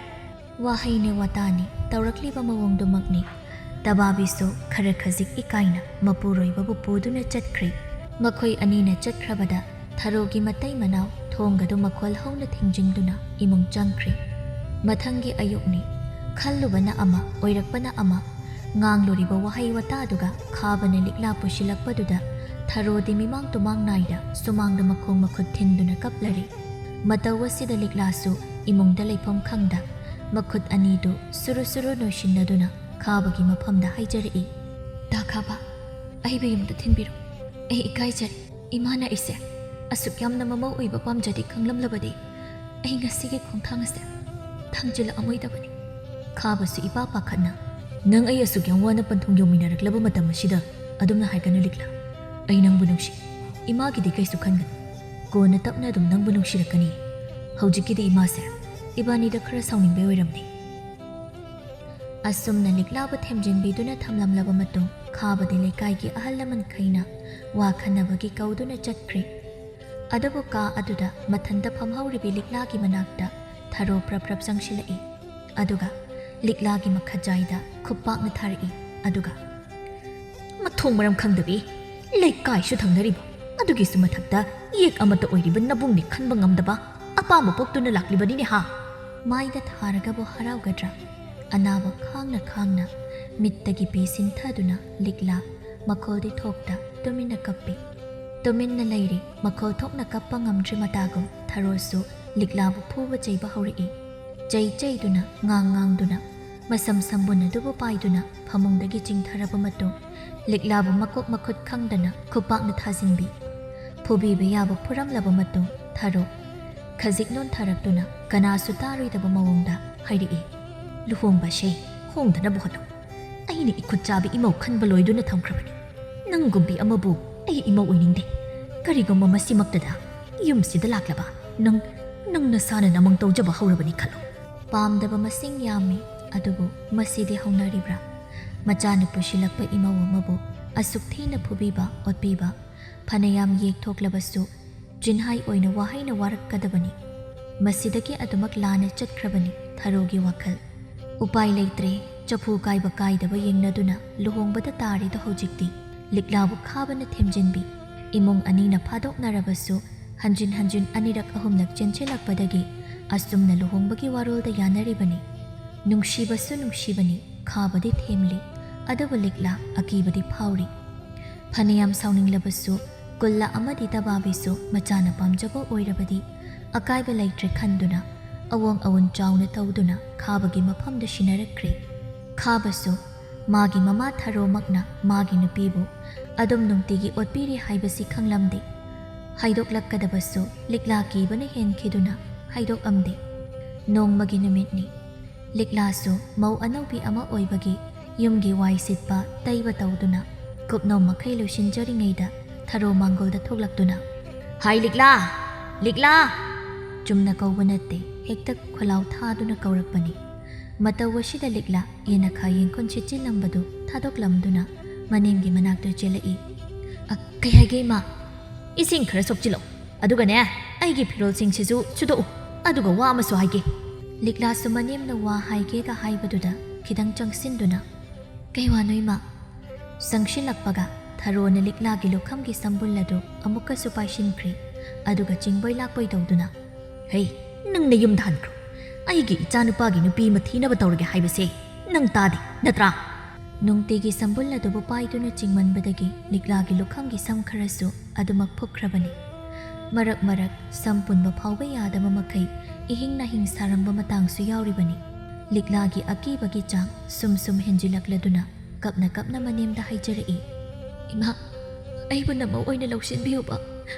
ꯋꯥꯍꯩꯅꯦ ꯋꯥꯇꯥꯅꯤ, ꯇꯧꯔꯛꯂꯤꯕ ꯃꯑꯣꯡꯗꯨꯃꯛꯅꯤ꯫ ꯇꯕꯥꯕꯤꯁꯨ ꯈꯔ ꯈꯖꯤꯛ ꯏꯀꯥꯏꯅ ꯃꯄꯨꯔꯣꯏꯕꯕꯨ ꯄꯨꯗꯨꯅ ꯆꯠꯈ꯭ꯔꯦ꯫ ꯃꯈꯣꯏ ꯑꯅꯤꯅ ꯆꯠꯈ꯭ꯔꯕꯗ ꯊꯔꯣꯒꯤ ꯃꯇꯩ ꯃꯅꯥꯎ ꯊꯣꯡꯒꯗꯨ ꯃꯈꯣꯜ ꯍꯧꯅ ꯊꯤꯡꯖꯤꯟꯗꯨꯅ ꯏꯃꯨꯡ ꯆꯪꯈ꯭ꯔꯦ꯫ ꯃꯊꯪꯒꯤ ꯑꯌꯨꯛꯅꯤ꯫ ꯈꯜꯂꯨꯕꯅ ꯑꯃ, ꯑꯣꯏꯔꯛꯄꯅ ꯑꯃ꯫ ꯉꯥꯡꯂꯨꯔꯤꯕ ꯋꯥꯍꯩ ꯋꯥꯇꯥꯗꯨꯒ ꯈꯥꯕꯅ ꯂꯤꯛꯂꯥ ꯄꯨꯁꯤꯜꯂꯛꯄꯗꯨꯗ ꯊꯔꯣꯗꯤ ꯃꯤꯃꯥꯡ ꯇꯨꯃꯥꯡ ꯅꯥꯏꯗ ꯁꯨꯃꯥꯡꯗ ꯃꯈꯣꯡ ꯃꯈꯨꯠ ꯊꯤꯟꯗꯨꯅ ꯀꯞꯂꯔꯤ꯫ ꯃꯇꯧ ꯑꯁꯤꯗ ꯂꯤꯛꯂꯥꯁꯨ ꯏꯃꯨꯡꯗ ꯂꯩꯐꯝ ꯈꯪꯗ ꯃꯈꯨꯠ ꯑꯅꯤꯗꯨ ꯁꯨꯔꯨ ꯁꯨꯔꯨ ꯅꯣꯏꯁꯤꯟꯅꯗꯨꯅ ꯈꯥꯕꯒꯤ ꯃꯐꯝꯗ ꯍꯥꯏꯖꯔꯛꯏ, "ꯇꯥ ꯈꯥꯕ, ꯑꯩꯕꯨ ꯌꯨꯝꯗ ꯊꯤꯟꯕꯤꯔꯣ꯫ ꯑꯩ ꯏꯀꯥꯏꯖꯔꯦ꯫ ꯏꯃꯥꯅ ꯑꯩꯁꯦ ꯑꯁꯨꯛ ꯌꯥꯝꯅ ꯃꯃꯧ ꯑꯣꯏꯕ ꯄꯥꯝꯖꯗꯦ ꯈꯪꯂꯝꯂꯕꯗꯤ ꯑꯩ ꯉꯁꯤꯒꯤ ꯈꯣꯡꯊꯥꯡ ꯑꯁꯦ ꯊꯥꯡꯖꯤꯜꯂꯛꯑꯝꯃꯣꯏꯗꯕꯅꯤ"꯫ ꯈꯥꯕꯁꯨ ꯏꯄꯥ ꯄꯥꯈꯠꯅ, "ꯅꯪ ꯑꯩ ꯑꯁꯨꯛ ꯌꯥꯝ ꯋꯥꯅ ꯄꯟꯊꯨꯡ ꯌꯧꯃꯤꯟꯅꯔꯛꯂꯕ ꯃꯇꯝ ꯑꯁꯤꯗ ꯑꯗꯨꯝꯅ ꯍꯥꯏꯒꯅꯨ ꯂꯤꯛꯂꯥ꯫ ꯑꯩ ꯅꯪꯕꯨ ꯅꯨꯡꯁꯤ꯫ ꯏꯃꯥꯒꯤꯗꯤ ꯀꯩꯁꯨ ꯈꯟꯒꯅꯨ꯫ ꯀꯣꯟꯅ ꯇꯞꯅ ꯑꯗꯨꯝ ꯅꯪꯕꯨ ꯅꯨꯡꯁꯤꯔꯛꯀꯅꯤ꯫ ꯍꯧꯖꯤꯛꯀꯤꯗꯤ ꯏꯃꯥꯁꯦ ꯏꯕꯥꯅꯤꯗ ꯈꯔ ꯁꯥꯎꯅꯤꯡꯕꯩ ꯑꯣꯏꯔꯝꯅꯤ"꯫ ꯑꯁꯨꯝꯅ ꯂꯤꯛꯂꯥꯕꯨ ꯊꯦꯝꯖꯤꯟꯕꯤꯗꯨꯅ ꯊꯝꯂꯝꯂꯕ ꯃꯇꯨꯡ ꯈꯥꯕꯗꯤ ꯂꯩꯀꯥꯏꯒꯤ ꯑꯍꯜ ꯂꯃꯟꯈꯩꯅ ꯋꯥ ꯈꯟꯅꯕꯒꯤ ꯀꯧꯗꯨꯅ ꯆꯠꯈ꯭ꯔꯦ꯫ ꯑꯗꯨꯕꯨ ꯀꯥ ꯑꯗꯨꯗ ꯃꯊꯟꯇ ꯐꯝꯍꯧꯔꯤꯕꯤ ꯂꯤꯛꯂꯥꯒꯤ ꯃꯅꯥꯛꯇ ꯊꯔꯣ ꯄ꯭ꯔꯞ ꯄ꯭ꯔꯞ ꯆꯪꯁꯤꯜꯂꯛꯏ꯫ ꯑꯗꯨꯒ ꯂꯤꯛꯂꯥꯒꯤ ꯃꯈꯖꯥꯏꯗ ꯈꯨꯞ ꯄꯥꯛꯅ ꯊꯥꯔꯛꯏ꯫ ꯑꯗꯨꯒ, ꯊꯣꯡ ꯃꯔꯝ ꯈꯪꯗꯕꯤ, ꯂꯩꯀꯥꯏꯁꯨ ꯊꯪꯅꯔꯤꯕ, ꯑꯗꯨꯒꯤꯁꯨ ꯃꯊꯛꯇ ꯌꯦꯛ ꯑꯃꯠꯇ ꯑꯣꯏꯔꯤꯕ ꯅꯕꯨꯡꯅꯤ ꯈꯟꯕ ꯉꯝꯗꯕ ꯑꯄꯥꯝꯕ ꯄꯣꯛꯇꯨꯅ ꯂꯥꯛꯂꯤꯕꯅꯤꯅꯦ ꯍꯥ? ꯃꯥꯏꯗ ꯊꯥꯔꯒꯕꯨ ꯍꯔꯥꯎꯒꯗ꯭ꯔꯥ? ꯑꯅꯥꯕ ꯈꯥꯡꯅ ꯈꯥꯡꯅ ꯃꯤꯠꯇꯒꯤ ꯄꯤ ꯁꯤꯟꯊꯗꯨꯅ ꯂꯤꯛꯂꯥ ꯃꯈꯣꯜꯗꯤ ꯊꯣꯛꯇ ꯇꯨꯃꯤꯟꯅ ꯀꯞꯄꯤ꯫ ꯇꯨꯃꯤꯟꯅ ꯂꯩꯔꯤ꯫ ꯃꯈꯣꯜ ꯊꯣꯛꯅ ꯀꯞꯄ ꯉꯝꯗ꯭ꯔꯤ ꯃꯇꯥꯒꯨꯝ ꯊꯔꯣꯁꯨ ꯂꯤꯛꯂꯥꯕꯨ ꯐꯨꯕ ꯆꯩꯕ ꯍꯧꯔꯛꯏ꯫ ꯆꯩ ꯆꯩꯗꯨꯅ, ꯉꯥꯡ ꯉꯥꯡꯗꯨꯅ, ꯃꯁꯝ ꯁꯝꯕꯨꯟ ꯑꯗꯨꯕꯨ ꯄꯥꯏꯗꯨꯅ ꯐꯃꯨꯡꯗꯒꯤ ꯆꯤꯡꯊꯔꯕ ꯃꯇꯨꯡ, ꯂꯤꯛꯂꯥꯕꯨ ꯃꯀꯣꯛ ꯃꯈꯨꯠ ꯈꯪꯗꯅ ꯈꯨꯄꯥꯛꯅ ꯊꯥꯖꯤꯟꯕꯤ꯫ ꯐꯨꯕꯤꯕ ꯌꯥꯕ ꯐꯨꯔꯝꯂꯕ ꯃꯇꯨꯡ, ꯊꯔꯣ ꯈꯖꯤꯛ ꯅꯣꯟꯊꯔꯛꯇꯨꯅ ꯀꯅꯥꯁꯨ ꯇꯥꯔꯣꯏꯗꯕ ꯃꯑꯣꯡꯗ ꯍꯥꯏꯔꯛꯏ, "ꯂꯨꯍꯣꯡꯕꯁꯦ ꯍꯣꯡꯗꯅꯕ ꯍꯣꯠꯅꯧ꯫ ꯑꯩꯅ ꯏꯈꯨꯠ ꯆꯥꯕꯤ ꯏꯃꯧ ꯈꯟꯕ ꯂꯣꯏꯗꯨꯅ ꯊꯝꯈ꯭ꯔꯕꯅꯤ꯫ ꯅꯪꯒꯨꯝꯕꯤ ꯑꯃꯕꯨ ꯑꯩ ꯏꯃꯧ ꯑꯣꯏꯅꯤꯡꯗꯦ꯫ ꯀꯔꯤꯒꯨꯝꯕ ꯃꯁꯤꯃꯛꯇꯗ ꯌꯨꯝꯁꯤꯗ ꯂꯥꯛꯂꯕ ꯅꯪ, ꯅꯪ ꯅꯁꯥꯅ ꯅꯃꯪ ꯇꯧꯖꯕ ꯍꯧꯔꯕꯅꯤ ꯈꯜꯂꯨ꯫" ꯄꯥꯝꯗꯕ ꯃꯁꯤꯡ ꯌꯥꯝꯃꯤ, ꯑꯗꯨꯕꯨ ꯃꯁꯤꯗꯤ ꯍꯧꯅꯔꯤꯕ꯭ꯔꯥ? ꯃꯆꯥꯅ ꯄꯨꯁꯤꯜꯂꯛꯄ ꯏꯃꯧ ꯑꯃꯕꯨ ꯑꯁꯨꯛ ꯊꯤꯅ ꯐꯨꯕꯤꯕ, ꯑꯣꯠꯄꯤꯕ, ꯐꯅꯌꯥꯝ ꯌꯦꯛ ꯊꯣꯛꯂꯕꯁꯨ ꯆꯤꯟꯍꯥꯏ ꯑꯣꯏꯅ ꯋꯥꯍꯩꯅ ꯋꯥꯔꯛꯀꯗꯕꯅꯤ꯫ ꯃꯁꯤꯗꯒꯤ ꯑꯗꯨꯃꯛ ꯂꯥꯟꯅ ꯆꯠꯈ꯭ꯔꯕꯅꯤ ꯊꯔꯣꯒꯤ ꯋꯥꯈꯜ꯫ ꯎꯄꯥꯏ ꯂꯩꯇ꯭ꯔꯦ, ꯆꯐꯨ ꯀꯥꯏꯕ ꯀꯥꯏꯗꯕ ꯌꯦꯡꯅꯗꯨꯅ ꯂꯨꯍꯣꯡꯕꯗ ꯇꯥꯔꯦꯗꯣ ꯍꯧꯖꯤꯛꯇꯤ꯫ ꯂꯤꯛꯂꯥꯕꯨ ꯈꯥꯕꯅ ꯊꯦꯝꯖꯤꯟꯕꯤ꯫ ꯏꯃꯨꯡ ꯑꯅꯤꯅ ꯐꯥꯗꯣꯛꯅꯔꯕꯁꯨ ꯍꯟꯖꯤꯟ ꯍꯟꯖꯤꯟ ꯑꯅꯤꯔꯛ ꯑꯍꯨꯝꯂꯛ ꯆꯦꯟꯁꯤꯜꯂꯛꯄꯗꯒꯤ ꯑꯁꯨꯝꯅ ꯂꯨꯍꯣꯡꯕꯒꯤ ꯋꯥꯔꯣꯜꯗ ꯌꯥꯅꯔꯤꯕꯅꯤ꯫ ꯅꯨꯡꯁꯤꯕꯁꯨ ꯅꯨꯡꯁꯤꯕꯅꯤ, ꯈꯥꯕꯗꯤ ꯊꯦꯝꯂꯤ, ꯑꯗꯨꯕꯨ ꯂꯤꯛꯂꯥ ꯑꯀꯤꯕꯗꯤ ꯐꯥꯎꯔꯤ꯫ ꯐꯅꯌꯥꯝ ꯁꯥꯎꯅꯤꯡꯂꯕꯁꯨ ꯀꯨꯜꯂꯥ ꯑꯃꯗꯤ ꯇꯕꯥꯕꯤꯁꯨ ꯃꯆꯥꯅ ꯄꯥꯝꯖꯕ ꯑꯣꯏꯔꯕꯗꯤ ꯑꯀꯥꯏꯕ ꯂꯩꯇ꯭ꯔꯦ ꯈꯟꯗꯨꯅ ꯑꯋꯣꯡ ꯑꯋꯨꯟ ꯆꯥꯎꯅ ꯇꯧꯗꯨꯅ ꯈꯥꯕꯒꯤ ꯃꯐꯝꯗ ꯁꯤꯟꯅꯔꯛꯈ꯭ꯔꯦ꯫ ꯈꯥꯕꯁꯨ ꯃꯥꯒꯤ ꯃꯃꯥ ꯊꯔꯣꯃꯛꯅ ꯃꯥꯒꯤ ꯅꯨꯄꯤꯕꯨ ꯑꯗꯨꯝ ꯅꯨꯡꯇꯤꯒꯤ ꯑꯣꯠꯄꯤꯔꯤ ꯍꯥꯏꯕꯁꯤ ꯈꯪꯂꯝꯗꯦ꯫ ꯍꯥꯏꯗꯣꯛꯂꯛꯀꯗꯕꯁꯨ ꯂꯤꯛꯂꯥ ꯀꯤꯕꯅ ꯍꯦꯟꯈꯤꯗꯨꯅ ꯍꯥꯏꯗꯣꯛꯑꯝꯗꯦ꯫ ꯅꯣꯡꯃꯒꯤ ꯅꯨꯃꯤꯠꯅꯤ꯫ ꯂꯤꯛꯂꯥꯁꯨ ꯃꯧ ꯑꯅꯧꯕꯤ ꯑꯃ ꯑꯣꯏꯕꯒꯤ ꯌꯨꯝꯒꯤ ꯋꯥꯏ ꯁꯤꯠꯄ ꯇꯩꯕ ꯇꯧꯗꯨꯅ ꯀꯨꯞꯅꯣꯝ ꯃꯈꯩ ꯂꯣꯏꯁꯤꯟꯖꯔꯤꯉꯩꯗ ꯊꯔꯣ ꯃꯥꯡꯒꯣꯜꯗ ꯊꯣꯛꯂꯛꯇꯨꯅ, "ꯍꯥꯏ ꯂꯤꯛꯂꯥ! ꯂꯤꯛꯂꯥ!" ꯆꯨꯝꯅ ꯀꯧꯕ ꯅꯠꯇꯦ, ꯍꯦꯛꯇ ꯈꯣꯜꯂꯥꯎ ꯊꯥꯗꯨꯅ ꯀꯧꯔꯛꯄꯅꯤ꯫ ꯃꯇꯧ ꯑꯁꯤꯗ ꯂꯤꯛꯂꯥ ꯌꯦꯅꯈꯥ ꯌꯦꯡꯈꯨꯟ ꯁꯤꯠꯆꯤꯜꯂꯝꯕꯗꯨ ꯊꯥꯗꯣꯛꯂꯝꯗꯨꯅ ꯃꯅꯦꯝꯒꯤ ꯃꯅꯥꯛꯇ ꯆꯦꯜꯂꯛꯏ꯫ "ꯑ, ꯀꯩ ꯍꯥꯏꯒꯦ ꯏꯃꯥ?" "ꯏꯁꯤꯡ ꯈꯔ ꯁꯣꯛꯆꯤꯜꯂꯣ, ꯑꯗꯨꯒꯅꯦ ꯑꯩꯒꯤ ꯐꯤꯔꯣꯜꯁꯤꯡꯁꯤꯁꯨ ꯁꯨꯗꯣꯛꯎ, ꯑꯗꯨꯒ ꯋꯥ ꯑꯃꯁꯨ ꯍꯥꯏꯒꯦ꯫" ꯂꯤꯛꯂꯥꯁꯨ ꯃꯅꯦꯝꯅ ꯋꯥ ꯍꯥꯏꯒꯦꯒ ꯍꯥꯏꯕꯗꯨꯗ ꯈꯤꯇꯪ ꯆꯪꯁꯤꯟꯗꯨꯅ, "ꯀꯩ ꯋꯥꯅꯣ ꯏꯃꯥ?" ꯆꯪꯁꯤꯜꯂꯛꯄꯒ ꯊꯔꯣꯅ ꯂꯤꯛꯂꯥꯒꯤ ꯂꯨꯈꯝꯒꯤ ꯁꯝꯕꯨꯜ ꯑꯗꯨ ꯑꯃꯨꯛꯀꯁꯨ ꯄꯥꯏꯁꯤꯟꯈ꯭ꯔꯦ꯫ ꯑꯗꯨꯒ ꯆꯤꯡꯕꯣꯏ ꯂꯥꯛꯄꯣꯏ ꯇꯧꯗꯨꯅ, "ꯍꯩ, ꯅꯪ ꯅꯌꯨꯝꯗ ꯍꯟꯈ꯭ꯔꯣ꯫ ꯑꯩꯒꯤ ꯏꯆꯥꯅꯨꯄꯥꯒꯤ ꯅꯨꯄꯤ ꯑꯃ ꯊꯤꯅꯕ ꯇꯧꯔꯒꯦ ꯍꯥꯏꯕꯁꯦ ꯅꯪ ꯇꯥꯗꯦ, ꯅꯠꯇ꯭ꯔꯥ?" ꯅꯨꯡꯇꯤꯒꯤ ꯁꯝꯕꯨꯜ ꯑꯗꯨꯕꯨ ꯄꯥꯏꯗꯨꯅ ꯆꯤꯡꯃꯟꯕꯗꯒꯤ ꯂꯤꯛꯂꯥꯒꯤ ꯂꯨꯈꯝꯒꯤ ꯁꯝ ꯈꯔꯁꯨ ꯑꯗꯨꯃꯛ ꯐꯨꯛꯈ꯭ꯔꯕꯅꯤ꯫ ꯃꯔꯛ ꯃꯔꯛ ꯁꯝ ꯄꯨꯟꯕ ꯐꯥꯎꯕ ꯌꯥꯗꯕ ꯃꯈꯩ ꯏꯍꯤꯡ ꯅꯥꯍꯤꯡ ꯁꯥꯔꯝꯕ ꯃꯇꯥꯡꯁꯨ ꯌꯥꯎꯔꯤꯕꯅꯤ꯫ ꯂꯤꯛꯂꯥꯒꯤ ꯑꯀꯤꯕꯒꯤ ꯆꯥꯡ ꯁꯨꯝ ꯁꯨꯝ ꯍꯦꯟꯖꯤꯜꯂꯛꯂꯗꯨꯅ ꯀꯞꯅ ꯀꯞꯅ ꯃꯅꯦꯝꯗ ꯍꯥꯏꯖꯔꯛꯏ, "ꯏꯃꯥ, ꯑꯩꯕꯨ ꯅꯃꯧ ꯑꯣꯏꯅ ꯂꯧꯁꯤꯟꯕꯤꯌꯨꯕ꯫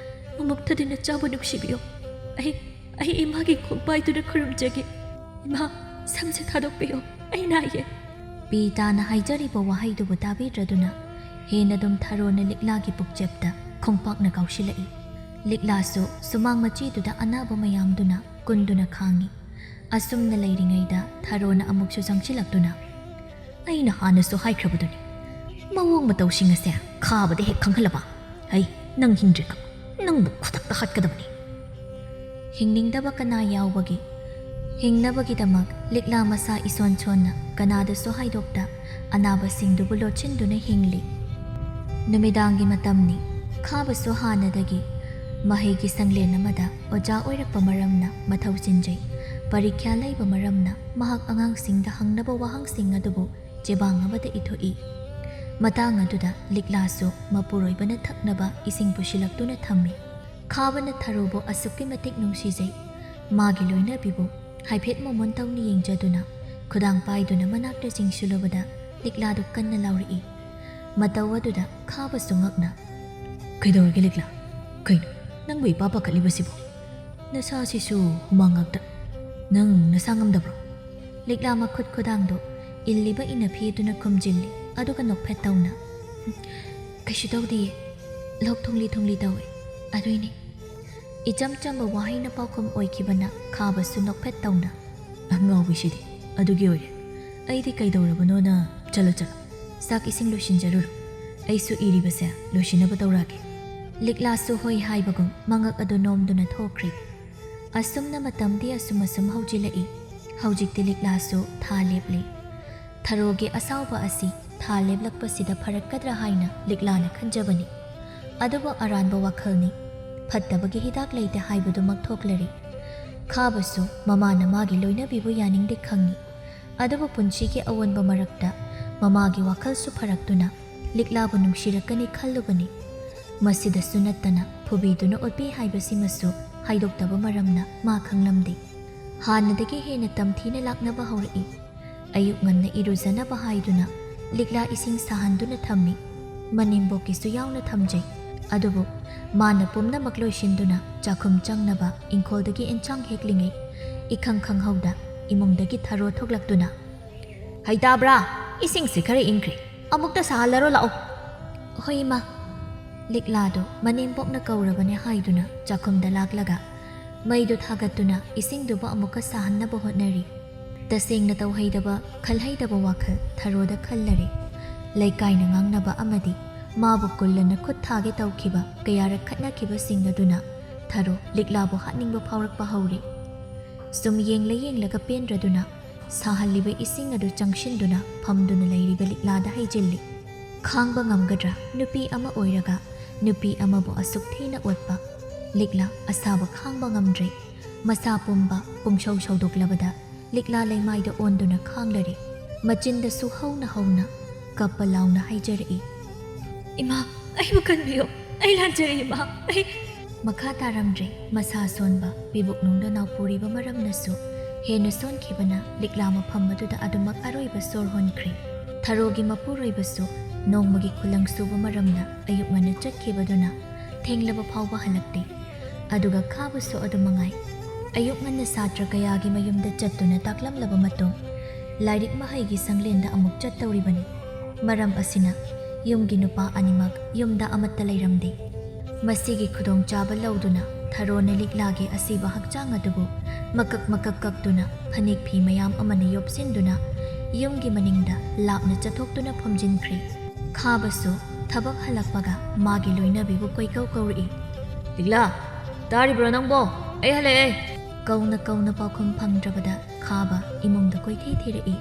ꯃꯃꯨꯛ ꯊꯗꯅ ꯆꯥꯕ ꯅꯨꯡꯁꯤꯕꯤꯌꯨ꯫ ꯑꯩ, ꯑꯩ ꯏꯃꯥꯒꯤ ꯈꯣꯡ ꯄꯥꯏꯗꯨꯅ ꯈꯨꯔꯨꯝꯖꯒꯦ꯫ ꯏꯃꯥ, ꯁꯝꯁꯦ ꯊꯥꯗꯣꯛꯄꯤꯌꯨ꯫ ꯑꯩ ꯅꯥꯏꯌꯦ꯫" ꯄꯤ ꯇꯥꯅ ꯍꯥꯏꯖꯔꯤꯕ ꯋꯥꯍꯩꯗꯨꯕꯨ ꯇꯥꯕꯤꯗ꯭ꯔꯗꯨꯅ ꯍꯦꯟꯅ ꯑꯗꯨꯝ ꯊꯔꯣꯅ ꯂꯤꯛꯂꯥꯒꯤ ꯄꯨꯛꯆꯦꯞꯇ ꯈꯣꯡꯄꯥꯛꯅ ꯀꯥꯎꯁꯤꯜꯂꯛꯏ꯫ ꯂꯤꯛꯂꯥꯁꯨ ꯁꯨꯃꯥꯡ ꯃꯆꯤꯗꯨꯗ ꯑꯅꯥꯕ ꯃꯌꯥꯝꯗꯨꯅ ꯀꯨꯟꯗꯨꯅ ꯈꯥꯡꯉꯤ꯫ ꯑꯁꯨꯝꯅ ꯂꯩꯔꯤꯉꯩꯗ ꯊꯔꯣꯅ ꯑꯃꯨꯛꯁꯨ ꯆꯪꯁꯤꯜꯂꯛꯇꯨꯅ, "ꯑꯩꯅ ꯍꯥꯟꯅꯁꯨ ꯍꯥꯏꯈ꯭ꯔꯕꯗꯨꯅꯤ, ꯃꯑꯣꯡ ꯃꯇꯧꯁꯤꯡ ꯑꯁꯦ ꯈꯥꯕꯗ ꯍꯦꯛ ꯈꯪꯍꯜꯂꯕ, ꯑꯩ ꯅꯪ ꯍꯤꯡꯗ꯭ꯔꯤꯈꯛ ꯅꯪꯕꯨ ꯈꯨꯗꯛꯇ ꯍꯥꯠꯀꯗꯕꯅꯤ꯫" ꯍꯤꯡꯅꯤꯡꯗꯕ ꯀꯅꯥ ꯌꯥꯎꯕꯒꯦ? ꯍꯤꯡꯅꯕꯒꯤꯗꯃꯛ ꯂꯤꯛꯂꯥ ꯃꯁꯥ ꯏꯁꯣꯟ ꯁꯣꯟꯅ ꯀꯅꯥꯗꯁꯨ ꯍꯥꯏꯗꯣꯛꯇ ꯑꯅꯥꯕꯁꯤꯡꯗꯨꯕꯨ ꯂꯣꯠꯁꯤꯟꯗꯨꯅ ꯍꯤꯡꯂꯤ꯫ ꯅꯨꯃꯤꯗꯥꯡꯒꯤ ꯃꯇꯝꯅꯤ꯫ ꯈꯥꯕꯁꯨ ꯍꯥꯟꯅꯗꯒꯤ ꯃꯍꯩꯒꯤ ꯁꯪꯂꯦꯟ ꯑꯃꯗ ꯑꯣꯖꯥ ꯑꯣꯏꯔꯛꯄ ꯃꯔꯝꯅ ꯃꯊꯧ ꯆꯤꯟꯖꯩ꯫ ꯄꯔꯤꯈ꯭ꯌꯥ ꯂꯩꯕ ꯃꯔꯝꯅ ꯃꯍꯥꯛ ꯑꯉꯥꯡꯁꯤꯡꯗ ꯍꯪꯅꯕ ꯋꯥꯍꯪꯁꯤꯡ ꯑꯗꯨꯕꯨ ꯆꯦꯕꯥꯡ ꯑꯃꯗ ꯏꯊꯣꯛꯏ꯫ ꯃꯇꯥꯡ ꯑꯗꯨꯗ ꯂꯤꯛꯂꯥꯁꯨ ꯃꯄꯨꯔꯣꯏꯕꯅ ꯊꯛꯅꯕ ꯏꯁꯤꯡ ꯄꯨꯁꯤꯜꯂꯛꯇꯨꯅ ꯊꯝꯃꯤ꯫ ꯈꯥꯕꯅ ꯊꯔꯣꯕꯨ ꯑꯁꯨꯛꯀꯤ ꯃꯇꯤꯛ ꯅꯨꯡꯁꯤꯖꯩ꯫ ꯃꯥꯒꯤ ꯂꯣꯏꯅꯕꯤꯕꯨ ꯍꯥꯏꯐꯦꯠ ꯃꯣꯃꯣꯟ ꯇꯧꯅ ꯌꯦꯡꯖꯗꯨꯅ ꯈꯨꯗꯥꯡ ꯄꯥꯏꯗꯨꯅ ꯃꯅꯥꯛꯇ ꯆꯤꯡꯁꯤꯜꯂꯨꯕꯗ ꯂꯤꯛꯂꯥꯗꯨ ꯀꯟꯅ ꯂꯥꯎꯔꯛꯏ꯫ ꯃꯇꯧ ꯑꯗꯨꯗ ꯈꯥꯕꯁꯨ ꯉꯛꯅ, "ꯀꯩꯗꯧꯔꯒꯦ ꯂꯤꯛꯂꯥ? ꯀꯩꯅꯣ? ꯅꯪꯕꯨ ꯏꯄꯥ ꯄꯥꯈꯠꯂꯤꯕꯁꯤꯕꯨ? ꯅꯁꯥꯁꯤꯁꯨ ꯍꯨꯃꯥꯡ ꯉꯥꯛꯇ꯫ ꯅꯪ ꯅꯁꯥ ꯉꯝꯗꯕ꯭ꯔꯣ?" ꯂꯤꯛꯂꯥ ꯃꯈꯨꯠ ꯈꯨꯗꯥꯡꯗꯨ ꯏꯜꯂꯤꯕ ꯏꯟꯅ ꯐꯦꯗꯨꯅ ꯈꯨꯝꯖꯤꯜꯂꯤ, ꯑꯗꯨꯒ ꯅꯣꯛꯐꯦꯠ ꯇꯧꯅ, "ꯀꯩꯁꯨ ꯇꯧꯗꯤꯌꯦ, ꯂꯣꯛ ꯊꯨꯡꯂꯤ ꯊꯨꯡꯂꯤ ꯇꯧꯋꯦ, ꯑꯗꯨꯏꯅꯦ꯫" ꯏꯆꯝ ꯆꯝꯕ ꯋꯥꯍꯩꯅ ꯄꯥꯎꯈꯨꯝ ꯑꯣꯏꯈꯤꯕꯅ ꯈꯥꯕꯁꯨ ꯅꯣꯛꯐꯦꯠ ꯇꯧꯅ, "ꯑꯉꯥꯎꯕꯤꯁꯤꯗꯤ ꯑꯗꯨꯒꯤ ꯑꯣꯏꯔꯦ꯫ ꯑꯩꯗꯤ ꯀꯩꯗꯧꯔꯕꯅꯣꯅ꯫ ꯆꯠꯂꯣ, ꯆꯠꯂꯣ, ꯆꯥꯛ ꯏꯁꯤꯡ ꯂꯣꯏꯁꯤꯟꯖꯔꯨꯔꯣ꯫ ꯑꯩꯁꯨ ꯏꯔꯤꯕꯁꯦ ꯂꯣꯏꯁꯤꯟꯅꯕ ꯇꯧꯔꯛꯑꯒꯦ꯫" ꯂꯤꯛꯂꯥꯁꯨ ꯍꯣꯏ ꯍꯥꯏꯕꯒꯨꯝ ꯃꯉꯛ ꯑꯗꯨ ꯅꯣꯝꯗꯨꯅ ꯊꯣꯛꯈ꯭ꯔꯦ꯫ ꯑꯁꯨꯝꯅ ꯃꯇꯝꯗꯤ ꯑꯁꯨꯝ ꯑꯁꯨꯝ ꯍꯧꯖꯤꯜꯂꯛꯏ꯫ ꯍꯧꯖꯤꯛꯇꯤ ꯂꯤꯛꯂꯥꯁꯨ ꯊꯥ ꯂꯦꯞꯂꯦ꯫ ꯊꯔꯣꯒꯤ ꯑꯁꯥꯎꯕ ꯑꯁꯤ ꯊꯥ ꯂꯦꯞꯂꯛꯄꯁꯤꯗ ꯐꯔꯛꯀꯗ꯭ꯔꯥ ꯍꯥꯏꯅ ꯂꯤꯛꯂꯥꯅ ꯈꯟꯖꯕꯅꯤ꯫ ꯑꯗꯨꯕꯨ ꯑꯔꯥꯟꯕ ꯋꯥꯈꯜꯅꯤ꯫ ꯐꯠꯇꯕꯒꯤ ꯍꯤꯗꯥꯛ ꯂꯩꯇꯦ ꯍꯥꯏꯕꯗꯨꯃꯛ ꯊꯣꯛꯂꯔꯦ꯫ ꯈꯥꯕꯁꯨ ꯃꯃꯥꯅ ꯃꯥꯒꯤ ꯂꯣꯏꯅꯕꯤꯕꯨ ꯌꯥꯅꯤꯡꯗꯦ ꯈꯪꯏ꯫ ꯑꯗꯨꯕꯨ ꯄꯨꯟꯁꯤꯒꯤ ꯑꯑꯣꯟꯕ ꯃꯔꯛꯇ ꯃꯃꯥꯒꯤ ꯋꯥꯈꯜꯁꯨ ꯐꯔꯛꯇꯨꯅ ꯂꯤꯛꯂꯥꯕꯨ ꯅꯨꯡꯁꯤꯔꯛꯀꯅꯤ ꯈꯜꯂꯨꯕꯅꯤ꯫ ꯃꯁꯤꯗꯁꯨ ꯅꯠꯇꯅ ꯐꯨꯕꯤꯗꯨꯅ ꯑꯣꯠꯄꯤ ꯍꯥꯏꯕꯁꯤꯃꯁꯨ ꯍꯥꯏꯗꯣꯛꯇꯕ ꯃꯔꯝꯅ ꯃꯥ ꯈꯪꯂꯝꯗꯦ꯫ ꯍꯥꯟꯅꯗꯒꯤ ꯍꯦꯟꯅ ꯇꯝꯊꯤꯅ ꯂꯥꯛꯅꯕ ꯍꯧꯔꯛꯏ꯫ ꯑꯌꯨꯛ ꯉꯟꯅ ꯏꯔꯨꯖꯅꯕ ꯍꯥꯏꯗꯨꯅ ꯂꯤꯛꯂꯥ ꯏꯁꯤꯡ ꯁꯥꯍꯟꯗꯨꯅ ꯊꯝꯃꯤ꯫ ꯃꯅꯦꯝꯕꯣꯛꯀꯤꯁꯨ ꯌꯥꯎꯅ ꯊꯝꯖꯩ꯫ ꯑꯗꯨꯕꯨ ꯃꯥꯅ ꯄꯨꯝꯅꯃꯛ ꯂꯣꯏꯁꯤꯟꯗꯨꯅ ꯆꯥꯛꯈꯨꯝ ꯆꯪꯅꯕ ꯏꯪꯈꯣꯜꯗꯒꯤ ꯑꯦꯟꯁꯥꯡ ꯍꯦꯛꯂꯤꯉꯩ ꯏꯈꯪ ꯈꯪꯍꯧꯗ ꯏꯃꯨꯡꯗꯒꯤ ꯊꯔꯣ ꯊꯣꯛꯂꯛꯇꯨꯅ, "ꯍꯩꯇꯥꯕ꯭ꯔꯥ? ꯏꯁꯤꯡꯁꯤ ꯈꯔ ꯏꯪꯈ꯭ꯔꯦ, ꯑꯃꯨꯛꯇ ꯁꯥꯍꯜꯂꯔꯣ ꯂꯥꯛꯑꯣ꯫" "ꯍꯣꯏ ꯏꯃꯥ꯫" ꯂꯤꯛꯂꯥꯗꯣ ꯃꯅꯦꯝꯕꯣꯛꯅ ꯀꯧꯔꯕꯅꯦ ꯍꯥꯏꯗꯨꯅ ꯆꯥꯛꯈꯨꯝꯗ ꯂꯥꯛꯂꯒ ꯃꯩꯗꯨ ꯊꯥꯒꯠꯇꯨꯅ ꯏꯁꯤꯡꯗꯨꯕꯨ ꯑꯃꯨꯛꯀ ꯁꯥꯍꯟꯅꯕ ꯍꯣꯠꯅꯔꯤ꯫ ꯇꯁꯦꯡꯅ ꯇꯧꯍꯩꯗꯕ, ꯈꯜꯍꯩꯗꯕ ꯋꯥꯈꯜ ꯊꯔꯣꯗ ꯈꯜꯂꯔꯦ꯫ ꯂꯩꯀꯥꯏꯅ ꯉꯥꯡꯅꯕ ꯑꯃꯗꯤ ꯃꯥꯕꯨ ꯀꯨꯜꯂꯅ ꯈꯨꯠ ꯊꯥꯒꯦ ꯇꯧꯈꯤꯕ ꯀꯌꯥꯔꯛ ꯈꯠꯅꯈꯤꯕꯁꯤꯡ ꯑꯗꯨꯅ ꯊꯔꯣ ꯂꯤꯛꯂꯥꯕꯨ ꯍꯥꯠꯅꯤꯡꯕ ꯐꯥꯎꯔꯛꯄ ꯍꯧꯔꯦ꯫ ꯁꯨꯝ ꯌꯦꯡꯂ ꯌꯦꯡꯂꯒ ꯄꯦꯟꯗ꯭ꯔꯗꯨꯅ ꯁꯥꯍꯜꯂꯤꯕ ꯏꯁꯤꯡ ꯑꯗꯨ ꯆꯪꯁꯤꯟꯗꯨꯅ ꯐꯝꯗꯨꯅ ꯂꯩꯔꯤꯕ ꯂꯤꯛꯂꯥꯗ ꯍꯩꯖꯤꯜꯂꯤ꯫ ꯈꯥꯡꯕ ꯉꯝꯒꯗ꯭ꯔꯥ? ꯅꯨꯄꯤ ꯑꯃ ꯑꯣꯏꯔꯒ ꯅꯨꯄꯤ ꯑꯃꯕꯨ ꯑꯁꯨꯛ ꯊꯤꯅ ꯑꯣꯠꯄ꯫ ꯂꯤꯛꯂꯥ ꯑꯁꯥꯕ ꯈꯥꯡꯕ ꯉꯝꯗ꯭ꯔꯦ꯫ ꯃꯁꯥ ꯄꯨꯝꯕ ꯄꯨꯡꯁꯧ ꯁꯧꯗꯣꯛꯂꯕꯗ ꯂꯤꯛꯂꯥ ꯂꯩꯃꯥꯏꯗ ꯑꯣꯟꯗꯨꯅ ꯈꯥꯡꯂꯔꯦ꯫ ꯃꯆꯤꯟꯗꯁꯨ ꯍꯧꯅ ꯍꯧꯅ ꯀꯞꯄ ꯂꯥꯎꯅ ꯍꯥꯏꯖꯔꯛꯏ, "ꯏꯃꯥ, ꯑꯩꯕꯨ ꯀꯟꯕꯤꯌꯨ꯫ ꯑꯩ ꯂꯥꯟꯖꯔꯦ ꯏꯃꯥ꯫ ꯑꯩ..." ꯃꯈꯥ ꯇꯥꯔꯝꯗ꯭ꯔꯦ꯫ ꯃꯁꯥ ꯁꯣꯟꯕ, ꯄꯤꯕꯨꯛꯅꯨꯡꯗ ꯅꯥꯎꯄꯨꯔꯤꯕ ꯃꯔꯝꯅꯁꯨ ꯍꯦꯟꯅ ꯁꯣꯟꯈꯤꯕꯅ ꯂꯤꯛꯂꯥ ꯃꯐꯝ ꯑꯗꯨꯗ ꯑꯗꯨꯃꯛ ꯑꯔꯣꯏꯕ ꯁꯣꯔ ꯍꯣꯟꯈ꯭ꯔꯦ꯫ ꯊꯔꯣꯒꯤ ꯃꯄꯨꯔꯣꯏꯕꯁꯨ ꯅꯣꯡꯃꯒꯤ ꯈꯨꯂꯪ ꯁꯨꯕ ꯃꯔꯝꯅ ꯑꯌꯨꯛ ꯉꯟꯅ ꯆꯠꯈꯤꯕꯗꯨꯅ ꯊꯦꯡꯂꯕ ꯐꯥꯎꯕ ꯍꯜꯂꯛꯇꯦ꯫ ꯑꯗꯨꯒ ꯈꯥꯕꯁꯨ ꯑꯗꯨ ꯃꯉꯥꯏ꯫ ꯑꯌꯨꯛ ꯉꯟꯅ ꯁꯥꯇ꯭ꯔ ꯀꯌꯥꯒꯤ ꯃꯌꯨꯝꯗ ꯆꯠꯇꯨꯅ ꯇꯥꯛꯂꯝꯂꯕ ꯃꯇꯨꯡ, ꯂꯥꯏꯔꯤꯛ ꯃꯍꯩꯒꯤ ꯁꯪꯂꯦꯟꯗ ꯑꯃꯨꯛ ꯆꯠꯇꯧꯔꯤꯕꯅꯤ꯫ ꯃꯔꯝ ꯑꯁꯤꯅ ꯌꯨꯝꯒꯤ ꯅꯨꯄꯥ ꯑꯅꯤꯃꯛ ꯌꯨꯝꯗ ꯑꯃꯠꯇ ꯂꯩꯔꯝꯗꯦ꯫ ꯃꯁꯤꯒꯤ ꯈꯨꯗꯣꯡꯆꯥꯕ ꯂꯧꯗꯨꯅ ꯊꯔꯣꯅ ꯂꯤꯛꯂꯥꯒꯤ ꯑꯁꯤꯕ ꯍꯛꯆꯥꯡ ꯑꯗꯨꯕꯨ ꯃꯀꯛ ꯃꯀꯛ ꯀꯛꯇꯨꯅ ꯐꯅꯦꯛ ꯐꯤ ꯃꯌꯥꯝ ꯑꯃꯅ ꯌꯣꯞꯁꯤꯟꯗꯨꯅ ꯌꯨꯝꯒꯤ ꯃꯅꯤꯡꯗ ꯂꯥꯞꯅ ꯆꯠꯊꯣꯛꯇꯨꯅ ꯐꯨꯝꯖꯤꯟꯈ꯭ꯔꯦ꯫ ꯈꯥꯕꯁꯨ ꯊꯕꯛ ꯍꯜꯂꯛꯄꯒ ꯃꯥꯒꯤ ꯂꯣꯏꯅꯕꯤꯕꯨ ꯀꯣꯏꯀꯧ ꯀꯧꯔꯛꯏ꯫ "ꯂꯤꯛꯂꯥ, ꯇꯥꯔꯤꯕ꯭ꯔꯣ ꯅꯪꯕꯣ? ꯑꯩ ꯍꯜꯂꯛꯑꯦ!" ꯀꯧꯅ ꯀꯧꯅ ꯄꯥꯎꯈꯨꯝ ꯐꯪꯗ꯭ꯔꯕꯗ ꯈꯥꯕ ꯏꯃꯨꯡꯗ ꯀꯣꯏꯊꯤ ꯊꯤꯔꯛꯏ꯫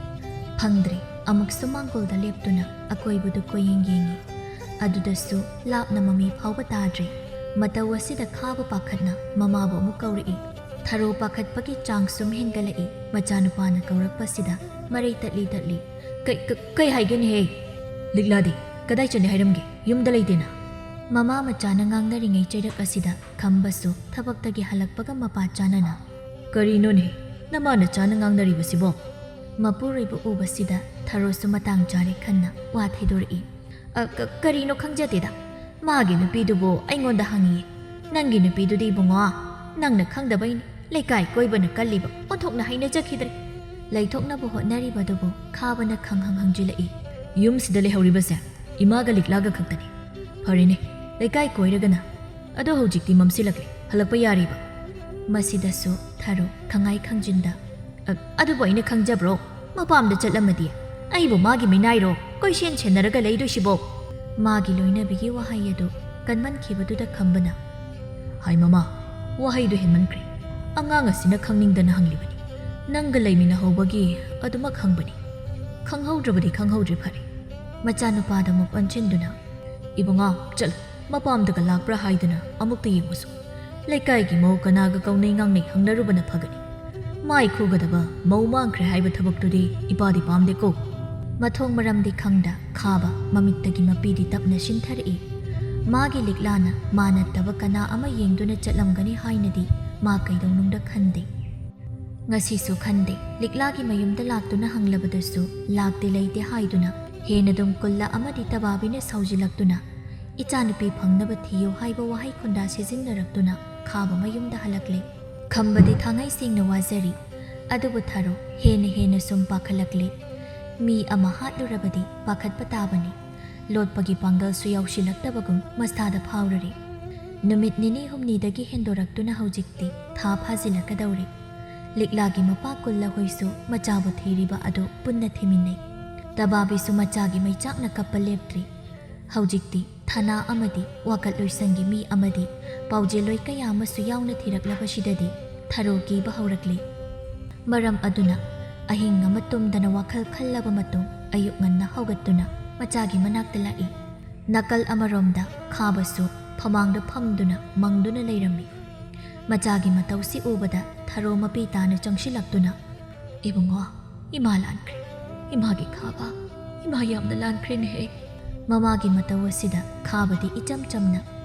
ꯐꯪꯗ꯭ꯔꯦ꯫ ꯑꯃꯨꯛꯁꯨ ꯃꯥꯡꯒꯣꯜꯗ ꯂꯦꯞꯇꯨꯅ ꯑꯀꯣꯏꯕꯗꯨ ꯀꯣꯏꯌꯦꯡ ꯌꯦꯡꯉꯤ꯫ ꯑꯗꯨꯗꯁꯨ ꯂꯥꯞꯅ ꯃꯃꯤ ꯐꯥꯎꯕ ꯇꯥꯗ꯭ꯔꯦ꯫ ꯃꯇꯧ ꯑꯁꯤꯗ ꯈꯥꯕ ꯄꯥꯈꯠꯅ ꯃꯃꯥꯕꯨ ꯑꯃꯨꯛ ꯀꯧꯔꯛꯏ꯫ ꯊꯔꯣ ꯄꯥꯈꯠꯄꯒꯤ ꯆꯥꯡ ꯁꯨꯝ ꯍꯦꯟꯒꯠꯂꯛꯏ꯫ ꯃꯆꯥꯅꯨꯄꯥꯅ ꯀꯧꯔꯛꯄꯁꯤꯗ ꯃꯔꯩ ꯇꯠꯂꯤ ꯇꯠꯂꯤ꯫ "ꯀꯩ, ꯀ-, ꯀꯩ ꯍꯥꯏꯒꯦꯅꯦꯍꯦ? ꯂꯤꯛꯂꯥꯗꯤ ꯀꯗꯥꯏ ꯆꯠꯂꯤ ꯍꯥꯏꯔꯝꯒꯦ? ꯌꯨꯝꯗ ꯂꯩꯇꯦꯅ?" ꯃꯃꯥ ꯃꯆꯥꯅ ꯉꯥꯡꯅꯔꯤꯉꯩ ꯆꯩꯔꯛ ꯑꯁꯤꯗ ꯈꯝꯕꯁꯨ ꯊꯕꯛꯇꯒꯤ ꯍꯜꯂꯛꯄꯒ ꯃꯄꯥ ꯆꯥꯅꯅ, "ꯀꯔꯤꯅꯣꯅꯦ ꯅꯃꯥ ꯅꯆꯥꯅ ꯉꯥꯡꯅꯔꯤꯕꯁꯤꯕꯣ?" ꯃꯄꯨꯔꯣꯏꯕ ꯎꯕꯁꯤꯗ ꯊꯔꯣꯁꯨ ꯃꯇꯥꯡ ꯆꯥꯔꯦ ꯈꯟꯅ ꯋꯥ ꯊꯩꯗꯣꯔꯛꯏ꯫ "ꯑ, ꯀ-, ꯀꯔꯤꯅꯣ ꯈꯪꯖꯗꯦꯗ꯫ ꯃꯥꯒꯤ ꯅꯨꯄꯤꯗꯨꯕꯨ ꯑꯩꯉꯣꯟꯗ ꯍꯪꯉꯤ꯫ ꯅꯪꯒꯤ ꯅꯨꯄꯤꯗꯨꯗꯤ ꯏꯕꯨꯡꯉꯣ, ꯅꯪꯅ ꯈꯪꯗꯕꯩꯅꯤ꯫ ꯂꯩꯀꯥꯏ ꯀꯣꯏꯕꯅ ꯀꯜꯂꯤꯕ ꯑꯣꯟꯊꯣꯛꯅ ꯍꯩꯅꯖꯈꯤꯗ꯭ꯔꯦ꯫" ꯂꯩꯊꯣꯛꯅꯕ ꯍꯣꯠꯅꯔꯤꯕꯗꯨꯕꯨ ꯈꯥꯕꯅ ꯈꯪꯍꯪ ꯍꯪꯖꯤꯜꯂꯛꯏ꯫ "ꯌꯨꯝꯁꯤꯗ ꯂꯩꯍꯧꯔꯤꯕꯁꯦ ꯏꯃꯥꯒ ꯂꯤꯛꯂꯥꯒ ꯈꯛꯇꯅꯤ꯫ ꯐꯔꯦꯅꯦ, ꯂꯩꯀꯥꯏ ꯀꯣꯏꯔꯒꯅ꯫ ꯑꯗꯣ ꯍꯧꯖꯤꯛꯇꯤ ꯃꯝꯁꯤꯜꯂꯛꯂꯦ, ꯍꯜꯂꯛꯄ ꯌꯥꯔꯦꯕ꯫" ꯃꯁꯤꯗꯁꯨ ꯊꯔꯣ ꯈꯪꯉꯥꯏ ꯈꯪꯖꯤꯟꯗ, "ꯑ-, ꯑꯗꯨꯕꯨ ꯑꯩꯅ ꯈꯪꯖꯕ꯭ꯔꯣ? ꯃꯄꯥꯝꯗ ꯆꯠꯂꯝꯃꯗꯤ ꯑꯩꯕꯨ ꯃꯥꯒꯤ ꯃꯤꯅꯥꯏꯔꯣ ꯀꯣꯏꯁꯦꯟ ꯁꯦꯟꯅꯔꯒ ꯂꯩꯗꯣꯏꯁꯤꯕꯣ?" ꯃꯥꯒꯤ ꯂꯣꯏꯅꯕꯤꯒꯤ ꯋꯥꯍꯩ ꯑꯗꯨ ꯀꯟꯃꯟꯈꯤꯕꯗꯨꯗ ꯈꯝꯕꯅ, "ꯍꯥꯏ ꯃꯃꯥ, ꯋꯥꯍꯩꯗꯨ ꯍꯦꯟꯃꯟꯈ꯭ꯔꯦ꯫ ꯑꯉꯥꯡ ꯑꯁꯤꯅ ꯈꯪꯅꯤꯡꯗꯅ ꯍꯪꯂꯤꯕꯅꯤ꯫ ꯅꯪꯒ ꯂꯩꯃꯤꯟꯅꯍꯧꯕꯒꯤ ꯑꯗꯨꯃꯛ ꯍꯪꯕꯅꯤ꯫ ꯈꯪꯍꯧꯗ꯭ꯔꯕꯗꯤ ꯈꯪꯍꯧꯗ꯭ꯔꯦ ꯐꯔꯦ꯫" ꯃꯆꯥꯅꯨꯄꯥꯗ ꯑꯃꯨꯛ ꯑꯣꯟꯁꯤꯟꯗꯨꯅ, "ꯏꯕꯨꯡꯉꯣ, ꯆꯠꯂꯨ, ꯃꯄꯥꯝꯗꯒ ꯂꯥꯛꯄ꯭ꯔꯥ ꯍꯥꯏꯗꯨꯅ ꯑꯃꯨꯛꯇ ꯌꯦꯡꯉꯨꯁꯨ꯫ ꯂꯩꯀꯥꯏꯒꯤ ꯃꯧ ꯀꯅꯥꯒ ꯀꯧꯅꯩ ꯉꯥꯡꯅꯩ ꯍꯪꯅꯔꯨꯕꯅ ꯐꯒꯅꯤ꯫ ꯃꯥꯏ ꯈꯨꯒꯗꯕ ꯃꯧ ꯃꯥꯡꯈ꯭ꯔꯦ ꯍꯥꯏꯕ ꯊꯕꯛꯇꯨꯗꯤ ꯏꯄꯥꯗꯤ ꯄꯥꯝꯗꯦꯀꯣ꯫" ꯃꯊꯣꯡ ꯃꯔꯝꯗꯤ ꯈꯪꯗ ꯈꯥꯕ ꯃꯃꯤꯠꯇꯒꯤ ꯃꯄꯤꯗꯤ ꯇꯞꯅ ꯁꯤꯟꯊꯔꯛꯏ꯫ ꯃꯥꯒꯤ ꯂꯤꯛꯂꯥꯅ ꯃꯥ ꯅꯠꯇꯕ ꯀꯅꯥ ꯑꯃ ꯌꯦꯡꯗꯨꯅ ꯆꯠꯂꯝꯒꯅꯤ ꯍꯥꯏꯅꯗꯤ ꯃꯥ ꯀꯩꯗꯧꯅꯨꯡꯗ ꯈꯟꯗꯦ꯫ ꯉꯁꯤꯁꯨ ꯈꯟꯗꯦ꯫ ꯂꯤꯛꯂꯥꯒꯤ ꯃꯌꯨꯝꯗ ꯂꯥꯛꯇꯨꯅ ꯍꯪꯂꯕꯗꯁꯨ ꯂꯥꯛꯇꯦ, ꯂꯩꯇꯦ ꯍꯥꯏꯗꯨꯅ ꯍꯦꯟꯅꯗꯨꯝ ꯀꯨꯜꯂ ꯑꯃꯗꯤ ꯇꯕꯥꯕꯤꯅ ꯁꯥꯎꯖꯤꯜꯂꯛꯇꯨꯅ, "ꯏꯆꯥꯅꯨꯄꯤ ꯐꯪꯅꯕ ꯊꯤꯌꯨ" ꯍꯥꯏꯕ ꯋꯥꯍꯩ ꯈꯨꯟꯗꯥ ꯁꯤꯖꯤꯟꯅꯔꯛꯇꯨꯅ ꯈꯥꯕ ꯃꯌꯨꯝꯗ ꯍꯜꯂꯛꯂꯦ꯫ ꯈꯝꯕꯗꯤ ꯊꯥꯡꯉꯩ ꯁꯦꯡꯅ ꯋꯥꯖꯔꯤ꯫ ꯑꯗꯨꯕꯨ ꯊꯔꯣ ꯍꯦꯟꯅ ꯍꯦꯟꯅ ꯁꯨꯝ ꯄꯥꯈꯠꯂꯛꯂꯦ꯫ ꯃꯤ ꯑꯃ ꯍꯥꯠꯂꯨꯔꯕꯗꯤ ꯄꯥꯈꯠꯄ ꯇꯥꯕꯅꯤ꯫ ꯂꯣꯠꯄꯒꯤ ꯄꯥꯡꯒꯜꯁꯨ ꯌꯥꯎꯁꯤꯜꯂꯛꯇꯕꯒꯨꯝ ꯃꯁꯥꯗ ꯐꯥꯎꯔꯔꯦ꯫ ꯅꯨꯃꯤꯠ ꯅꯤꯅꯤ ꯍꯨꯝꯅꯤꯗꯒꯤ ꯍꯦꯟꯗꯣꯔꯛꯇꯨꯅ ꯍꯧꯖꯤꯛꯇꯤ ꯊꯥ ꯐꯥꯖꯤꯜꯂꯛꯀꯗꯧꯔꯦ꯫ ꯂꯤꯛꯂꯥꯒꯤ ꯃꯄꯥ ꯀꯨꯜꯂ ꯍꯣꯏꯁꯨ ꯃꯆꯥꯕꯨ ꯊꯤꯔꯤꯕ ꯑꯗꯨ ꯄꯨꯟꯅ ꯊꯤꯃꯤꯟꯅꯩ꯫ ꯇꯕꯥꯕꯤꯁꯨ ꯃꯆꯥꯒꯤ ꯃꯩꯆꯥꯛꯅ ꯀꯞꯄ ꯂꯦꯞꯇ꯭ꯔꯤ꯫ ꯍꯧꯖꯤꯛꯇꯤ ꯊꯥꯅꯥ ꯑꯃꯗꯤ ꯋꯥꯀꯠ ꯂꯣꯏꯁꯪꯒꯤ ꯃꯤ ꯑꯃꯗꯤ ꯄꯥꯎꯖꯦꯜꯂꯣꯏ ꯀꯌꯥ ꯑꯃꯁꯨ ꯌꯥꯎꯅ ꯊꯤꯔꯛꯂꯕꯁꯤꯗꯗꯤ ꯊꯔꯣ ꯀꯤꯕ ꯍꯧꯔꯛꯂꯦ꯫ ꯃꯔꯝ ꯑꯗꯨꯅ ꯑꯍꯤꯡ ꯑꯃ ꯇꯨꯝꯗꯅ ꯋꯥꯈꯜ ꯈꯜꯂꯕ ꯃꯇꯨꯡ ꯑꯌꯨꯛ ꯉꯟꯅ ꯍꯧꯒꯠꯇꯨꯅ ꯃꯆꯥꯒꯤ ꯃꯅꯥꯛꯇ ꯂꯥꯛꯏ꯫ ꯅꯥꯀꯜ ꯑꯃꯔꯣꯝꯗ ꯈꯥꯕꯁꯨ ꯐꯃꯥꯡꯗ ꯐꯝꯗꯨꯅ ꯃꯪꯗꯨꯅ ꯂꯩꯔꯝꯃꯤ꯫ ꯃꯆꯥꯒꯤ ꯃꯇꯧꯁꯤ ꯎꯕꯗ ꯊꯔꯣ ꯃꯄꯤ ꯇꯥꯅ ꯆꯪꯁꯤꯜꯂꯛꯇꯨꯅ, "ꯏꯕꯨꯡꯉꯣ, ꯏꯃꯥ ꯂꯥꯟꯈ꯭ꯔꯦ꯫ ꯏꯃꯥꯒꯤ ꯈꯥꯕ, ꯏꯃꯥ ꯌꯥꯝꯅ ꯂꯥꯟꯈ꯭ꯔꯦꯅꯦꯍꯦ꯫" ꯃꯃꯥꯒꯤ ꯃꯇꯧ ꯑꯁꯤꯗ ꯈꯥꯕꯗꯤ ꯏꯆꯝ ꯆꯝꯅ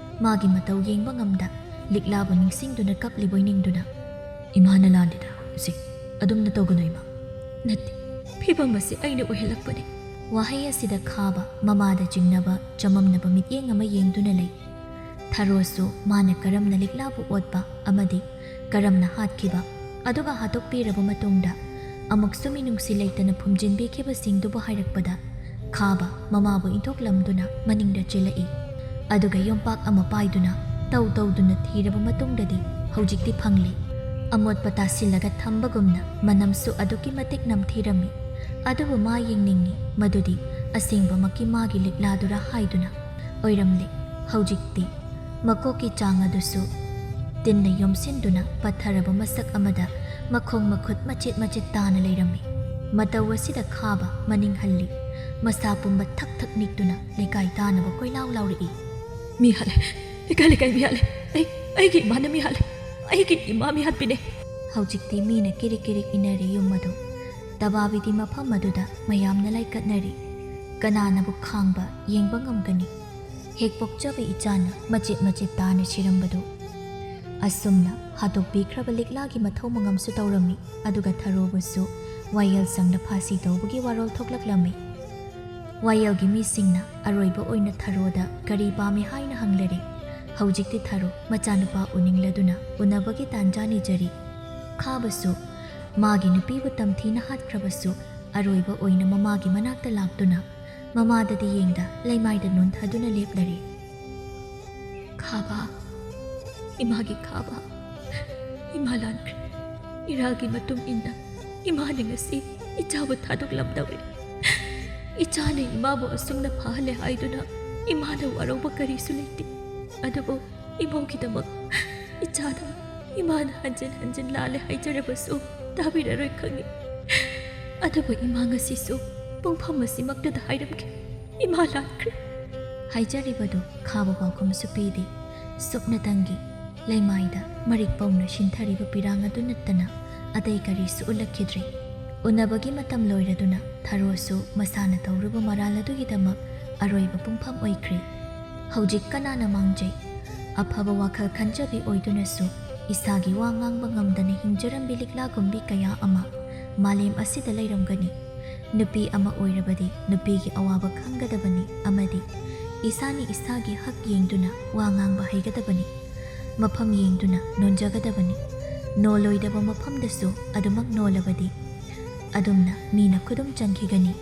ꯃꯥꯒꯤ ꯃꯇꯧ ꯌꯦꯡꯕ ꯉꯝꯗ ꯂꯤꯛꯂꯥꯕꯨ ꯅꯤꯡꯁꯤꯡꯗꯨꯅ ꯀꯞꯂꯤꯕꯣꯏ ꯅꯤꯡꯗꯨꯅ, "ꯏꯃꯥꯅ ꯂꯥꯟꯗꯦꯗ, ꯁꯤ ꯑꯗꯨꯝꯅ ꯇꯧꯒꯅꯨ ꯏꯃꯥ꯫" "ꯅꯠꯇꯦ, ꯐꯤꯕꯝ ꯑꯁꯤ ꯑꯩꯅ ꯑꯣꯏꯍꯜꯂꯛꯄꯅꯤ꯫" ꯋꯥꯍꯩ ꯑꯁꯤꯗ ꯈꯥꯕ ꯃꯃꯥꯗ ꯆꯤꯡꯅꯕ ꯆꯃꯝꯅꯕ ꯃꯤꯠꯌꯦꯡ ꯑꯃ ꯌꯦꯡꯗꯨꯅ ꯂꯩ꯫ ꯊꯔꯣꯁꯨ ꯃꯥꯅ ꯀꯔꯝꯅ ꯂꯤꯛꯂꯥꯕꯨ ꯑꯣꯠꯄ ꯑꯃꯗꯤ ꯀꯔꯝꯅ ꯍꯥꯠꯈꯤꯕ, ꯑꯗꯨꯒ ꯍꯥꯠꯇꯣꯛꯄꯤꯔꯕ ꯃꯇꯨꯡꯗ ꯑꯃꯨꯛꯁꯨ ꯃꯤꯅꯨꯡꯁꯤ ꯂꯩꯇꯅ ꯐꯨꯝꯖꯤꯟꯕꯤꯈꯤꯕꯁꯤꯡꯗꯨꯕꯨ ꯍꯥꯏꯔꯛꯄꯗ, ꯈꯥꯕ ꯃꯃꯥꯕꯨ ꯏꯟꯊꯣꯛꯂꯝꯗꯨꯅ ꯃꯅꯤꯡꯗ ꯆꯦꯜꯂꯛꯏ꯫ ꯑꯗꯨꯒ ꯌꯣꯝꯄꯥꯛ ꯑꯃ ꯄꯥꯏꯗꯨꯅ ꯇꯧ ꯇꯧꯗꯨꯅ ꯊꯤꯔꯕ ꯃꯇꯨꯡꯗꯗꯤ ꯍꯧꯖꯤꯛꯇꯤ ꯐꯪꯂꯦ꯫ ꯑꯃꯣꯠꯄ ꯇꯥꯁꯤꯜꯂꯒ ꯊꯝꯕꯒꯨꯝꯅ ꯃꯅꯝꯁꯨ ꯑꯗꯨꯛꯀꯤ ꯃꯇꯤꯛ ꯅꯝꯊꯤꯔꯝꯃꯤ꯫ ꯑꯗꯨꯕꯨ ꯃꯥ ꯌꯦꯡꯅꯤꯡꯉꯤ, ꯃꯗꯨꯗꯤ ꯑꯁꯦꯡꯕꯃꯛꯀꯤ ꯃꯥꯒꯤ ꯂꯤꯛꯂꯥꯗꯨꯔꯥ ꯍꯥꯏꯗꯨꯅ꯫ ꯑꯣꯏꯔꯝꯂꯦ꯫ ꯍꯧꯖꯤꯛꯇꯤ ꯃꯀꯣꯛꯀꯤ ꯆꯥꯡ ꯑꯗꯨꯁꯨ ꯇꯤꯟꯅ ꯌꯣꯝꯁꯤꯟꯗꯨꯅ ꯄꯠꯊꯔꯕ ꯃꯁꯛ ꯑꯃꯗ ꯃꯈꯣꯡ ꯃꯈꯨꯠ ꯃꯆꯦꯠ ꯃꯆꯦꯠ ꯇꯥꯅ ꯂꯩꯔꯝꯃꯤ꯫ ꯃꯇꯧ ꯑꯁꯤꯗ ꯈꯥꯕ ꯃꯅꯤꯡ ꯍꯜꯂꯤ꯫ ꯃꯁꯥ ꯄꯨꯝꯕ ꯊꯛ ꯊꯛ ꯅꯤꯛꯇꯨꯅ ꯂꯩꯀꯥꯏ ꯇꯥꯅꯕ ꯀꯣꯏꯂꯥꯎ ꯂꯥꯎꯔꯛꯏ꯫ "ꯃꯤ ꯍꯥꯠꯂꯦ! ꯂꯩꯀꯥꯏ ꯂꯩꯀꯥꯏ ꯃꯤ ꯍꯥꯠꯂꯦ! ꯑꯩ, ꯑꯩꯒꯤ ꯏꯃꯥꯅ ꯃꯤ ꯍꯥꯠꯂꯦ! ꯑꯩꯒꯤ ꯏꯃꯥ ꯃꯤ ꯍꯥꯠꯄꯤꯅꯦ!" ꯍꯧꯖꯤꯛꯇꯤ ꯃꯤꯅ ꯀꯤꯔꯤꯛ ꯀꯤꯔꯤꯛ ꯏꯟꯅꯔꯤ ꯌꯨꯝ ꯑꯗꯨ꯫ ꯇꯕꯥꯕꯤꯗꯤ ꯃꯐꯝ ꯑꯗꯨꯗ ꯃꯌꯥꯝꯅ ꯂꯥꯏꯀꯠꯅꯔꯤ꯫ ꯀꯅꯥꯅꯕꯨ ꯈꯥꯡꯕ ꯌꯦꯡꯕ ꯉꯝꯒꯅꯤ? ꯍꯦꯛ ꯄꯣꯛꯆꯕ ꯏꯆꯥꯅ ꯃꯆꯦꯠ ꯃꯆꯦꯠ ꯇꯥꯅ ꯁꯤꯔꯝꯕꯗꯨ꯫ ꯑꯁꯨꯝꯅ ꯍꯥꯠꯇꯣꯛꯄꯤꯈ꯭ꯔꯕ ꯂꯤꯛꯂꯥꯒꯤ ꯃꯊꯧ ꯃꯉꯝꯁꯨ ꯇꯧꯔꯝꯃꯤ, ꯑꯗꯨꯒ ꯊꯔꯣꯕꯨꯁꯨ ꯋꯥꯌꯦꯜ ꯁꯪꯗ ꯐꯥꯁꯤ ꯇꯧꯕꯒꯤ ꯋꯥꯔꯣꯜ ꯊꯣꯛꯂꯛꯂꯝꯃꯤ꯫ ꯋꯥꯌꯦꯜꯒꯤ ꯃꯤꯁꯤꯡꯅ ꯑꯔꯣꯏꯕ ꯑꯣꯏꯅ ꯊꯔꯣꯗ ꯀꯔꯤ ꯄꯥꯝꯃꯤ ꯍꯥꯏꯅ ꯍꯪꯂꯔꯦ꯫ ꯍꯧꯖꯤꯛꯇꯤ ꯊꯔꯣ ꯃꯆꯥꯅꯨꯄꯥ ꯎꯅꯤꯡꯂꯗꯨꯅ ꯎꯅꯕꯒꯤ ꯇꯥꯟꯖꯥ ꯅꯤꯖꯔꯤ꯫ ꯈꯥꯕꯁꯨ ꯃꯥꯒꯤ ꯅꯨꯄꯤꯕꯨ ꯇꯝꯊꯤꯅ ꯍꯥꯠꯈ꯭ꯔꯕꯁꯨ ꯑꯔꯣꯏꯕ ꯑꯣꯏꯅ ꯃꯃꯥꯒꯤ ꯃꯅꯥꯛꯇ ꯂꯥꯛꯇꯨꯅ ꯃꯃꯥꯗꯗꯤ ꯌꯦꯡꯗ ꯂꯩꯃꯥꯏꯗ ꯅꯣꯟꯊꯗꯨꯅ ꯂꯦꯞꯂꯔꯦ꯫ "ꯈꯥꯕ, ꯏꯃꯥꯒꯤ ꯈꯥꯕ, ꯏꯃꯥ ꯂꯥꯟꯈ꯭ꯔꯦ꯫ ꯏꯔꯥꯒꯤ ꯃꯇꯨꯡ ꯏꯟꯅ ꯏꯃꯥꯅ ꯉꯁꯤ ꯏꯆꯥꯕꯨ ꯊꯥꯗꯣꯛꯂꯝꯗꯧꯔꯦ꯫ ꯏꯆꯥꯅ ꯏꯃꯥꯕꯨ ꯑꯁꯨꯝꯅ ꯐꯍꯜꯂꯦ ꯍꯥꯏꯗꯨꯅ ꯏꯃꯥꯅ ꯋꯥꯔꯧꯕ ꯀꯔꯤꯁꯨ ꯂꯩꯇꯦ꯫ ꯑꯗꯨꯕꯨ ꯏꯃꯧꯒꯤꯗꯃꯛ ꯏꯆꯥꯗ ꯏꯃꯥꯅ ꯍꯟꯖꯤꯟ ꯍꯟꯖꯤꯟ ꯂꯥꯜꯂꯦ ꯍꯥꯏꯖꯔꯕꯁꯨ ꯇꯥꯕꯤꯔꯔꯣꯏ ꯈꯪꯏ꯫ ꯑꯗꯨꯕꯨ ꯏꯃꯥ ꯉꯁꯤꯁꯨ ꯄꯨꯡꯐꯝ ꯑꯁꯤꯃꯛꯇꯗ ꯍꯥꯏꯔꯝꯈꯤ꯫ ꯏꯃꯥ ꯂꯥꯛꯈ꯭ꯔꯦ꯫ ꯍꯥꯏꯖꯔꯤꯕꯗꯨ ꯈꯥꯕ ꯄꯥꯎꯈꯨꯝꯁꯨ ꯄꯤꯗꯦ꯫ ꯁꯨꯞꯅꯇꯪꯒꯤ ꯂꯩꯃꯥꯏꯗ ꯃꯔꯤꯛ ꯄꯧꯅ ꯁꯤꯟꯊꯔꯤꯕ ꯄꯤꯔꯥꯡ ꯑꯗꯨ ꯅꯠꯇꯅ ꯑꯇꯩ ꯀꯔꯤꯁꯨ ꯎꯠꯂꯛꯈꯤꯗ꯭ꯔꯦ꯫ ꯎꯅꯕꯒꯤ ꯃꯇꯝ ꯂꯣꯏꯔꯗꯨꯅ ꯊꯔꯣꯁꯨ ꯃꯁꯥꯅ ꯇꯧꯔꯨꯕ ꯃꯔꯥꯜ ꯑꯗꯨꯒꯤꯗꯃꯛ ꯑꯔꯣꯏꯕ ꯄꯨꯡꯐꯝ ꯑꯣꯏꯈ꯭ꯔꯦ꯫ ꯍꯧꯖꯤꯛ ꯀꯅꯥꯅ ꯃꯥꯡꯖꯩ? ꯑꯐꯕ ꯋꯥꯈꯜ ꯈꯟꯖꯕꯤ ꯑꯣꯏꯗꯨꯅꯁꯨ ꯏꯁꯥꯒꯤ ꯋꯥ ꯉꯥꯡꯕ ꯉꯝꯗꯅ ꯍꯤꯡꯖꯔꯝꯕꯤ ꯂꯤꯛꯂꯥꯒꯨꯝꯕꯤ ꯀꯌꯥ ꯑꯃ ꯃꯥꯂꯦꯝ ꯑꯁꯤꯗ ꯂꯩꯔꯝꯒꯅꯤ꯫ ꯅꯨꯄꯤ ꯑꯃ ꯑꯣꯏꯔꯕꯗꯤ ꯅꯨꯄꯤꯒꯤ ꯑꯋꯥꯕ ꯈꯪꯒꯗꯕꯅꯤ ꯑꯃꯗꯤ ꯏꯁꯥꯅ ꯏꯁꯥꯒꯤ ꯍꯛ ꯌꯦꯡꯗꯨꯅ ꯋꯥ ꯉꯥꯡꯕ ꯍꯩꯒꯗꯕꯅꯤ꯫ ꯃꯐꯝ ꯌꯦꯡꯗꯨꯅ ꯅꯣꯟꯖꯒꯗꯕꯅꯤ꯫ ꯅꯣꯜꯂꯣꯏꯗꯕ ꯃꯐꯝꯗꯁꯨ ꯑꯗꯨꯃꯛ ꯅꯣꯜꯂꯕꯗꯤ ꯑꯗꯨꯝꯅ ꯃꯤꯅ ꯈꯨꯗꯨꯝ ꯆꯟꯈꯤꯒꯅꯤ꯫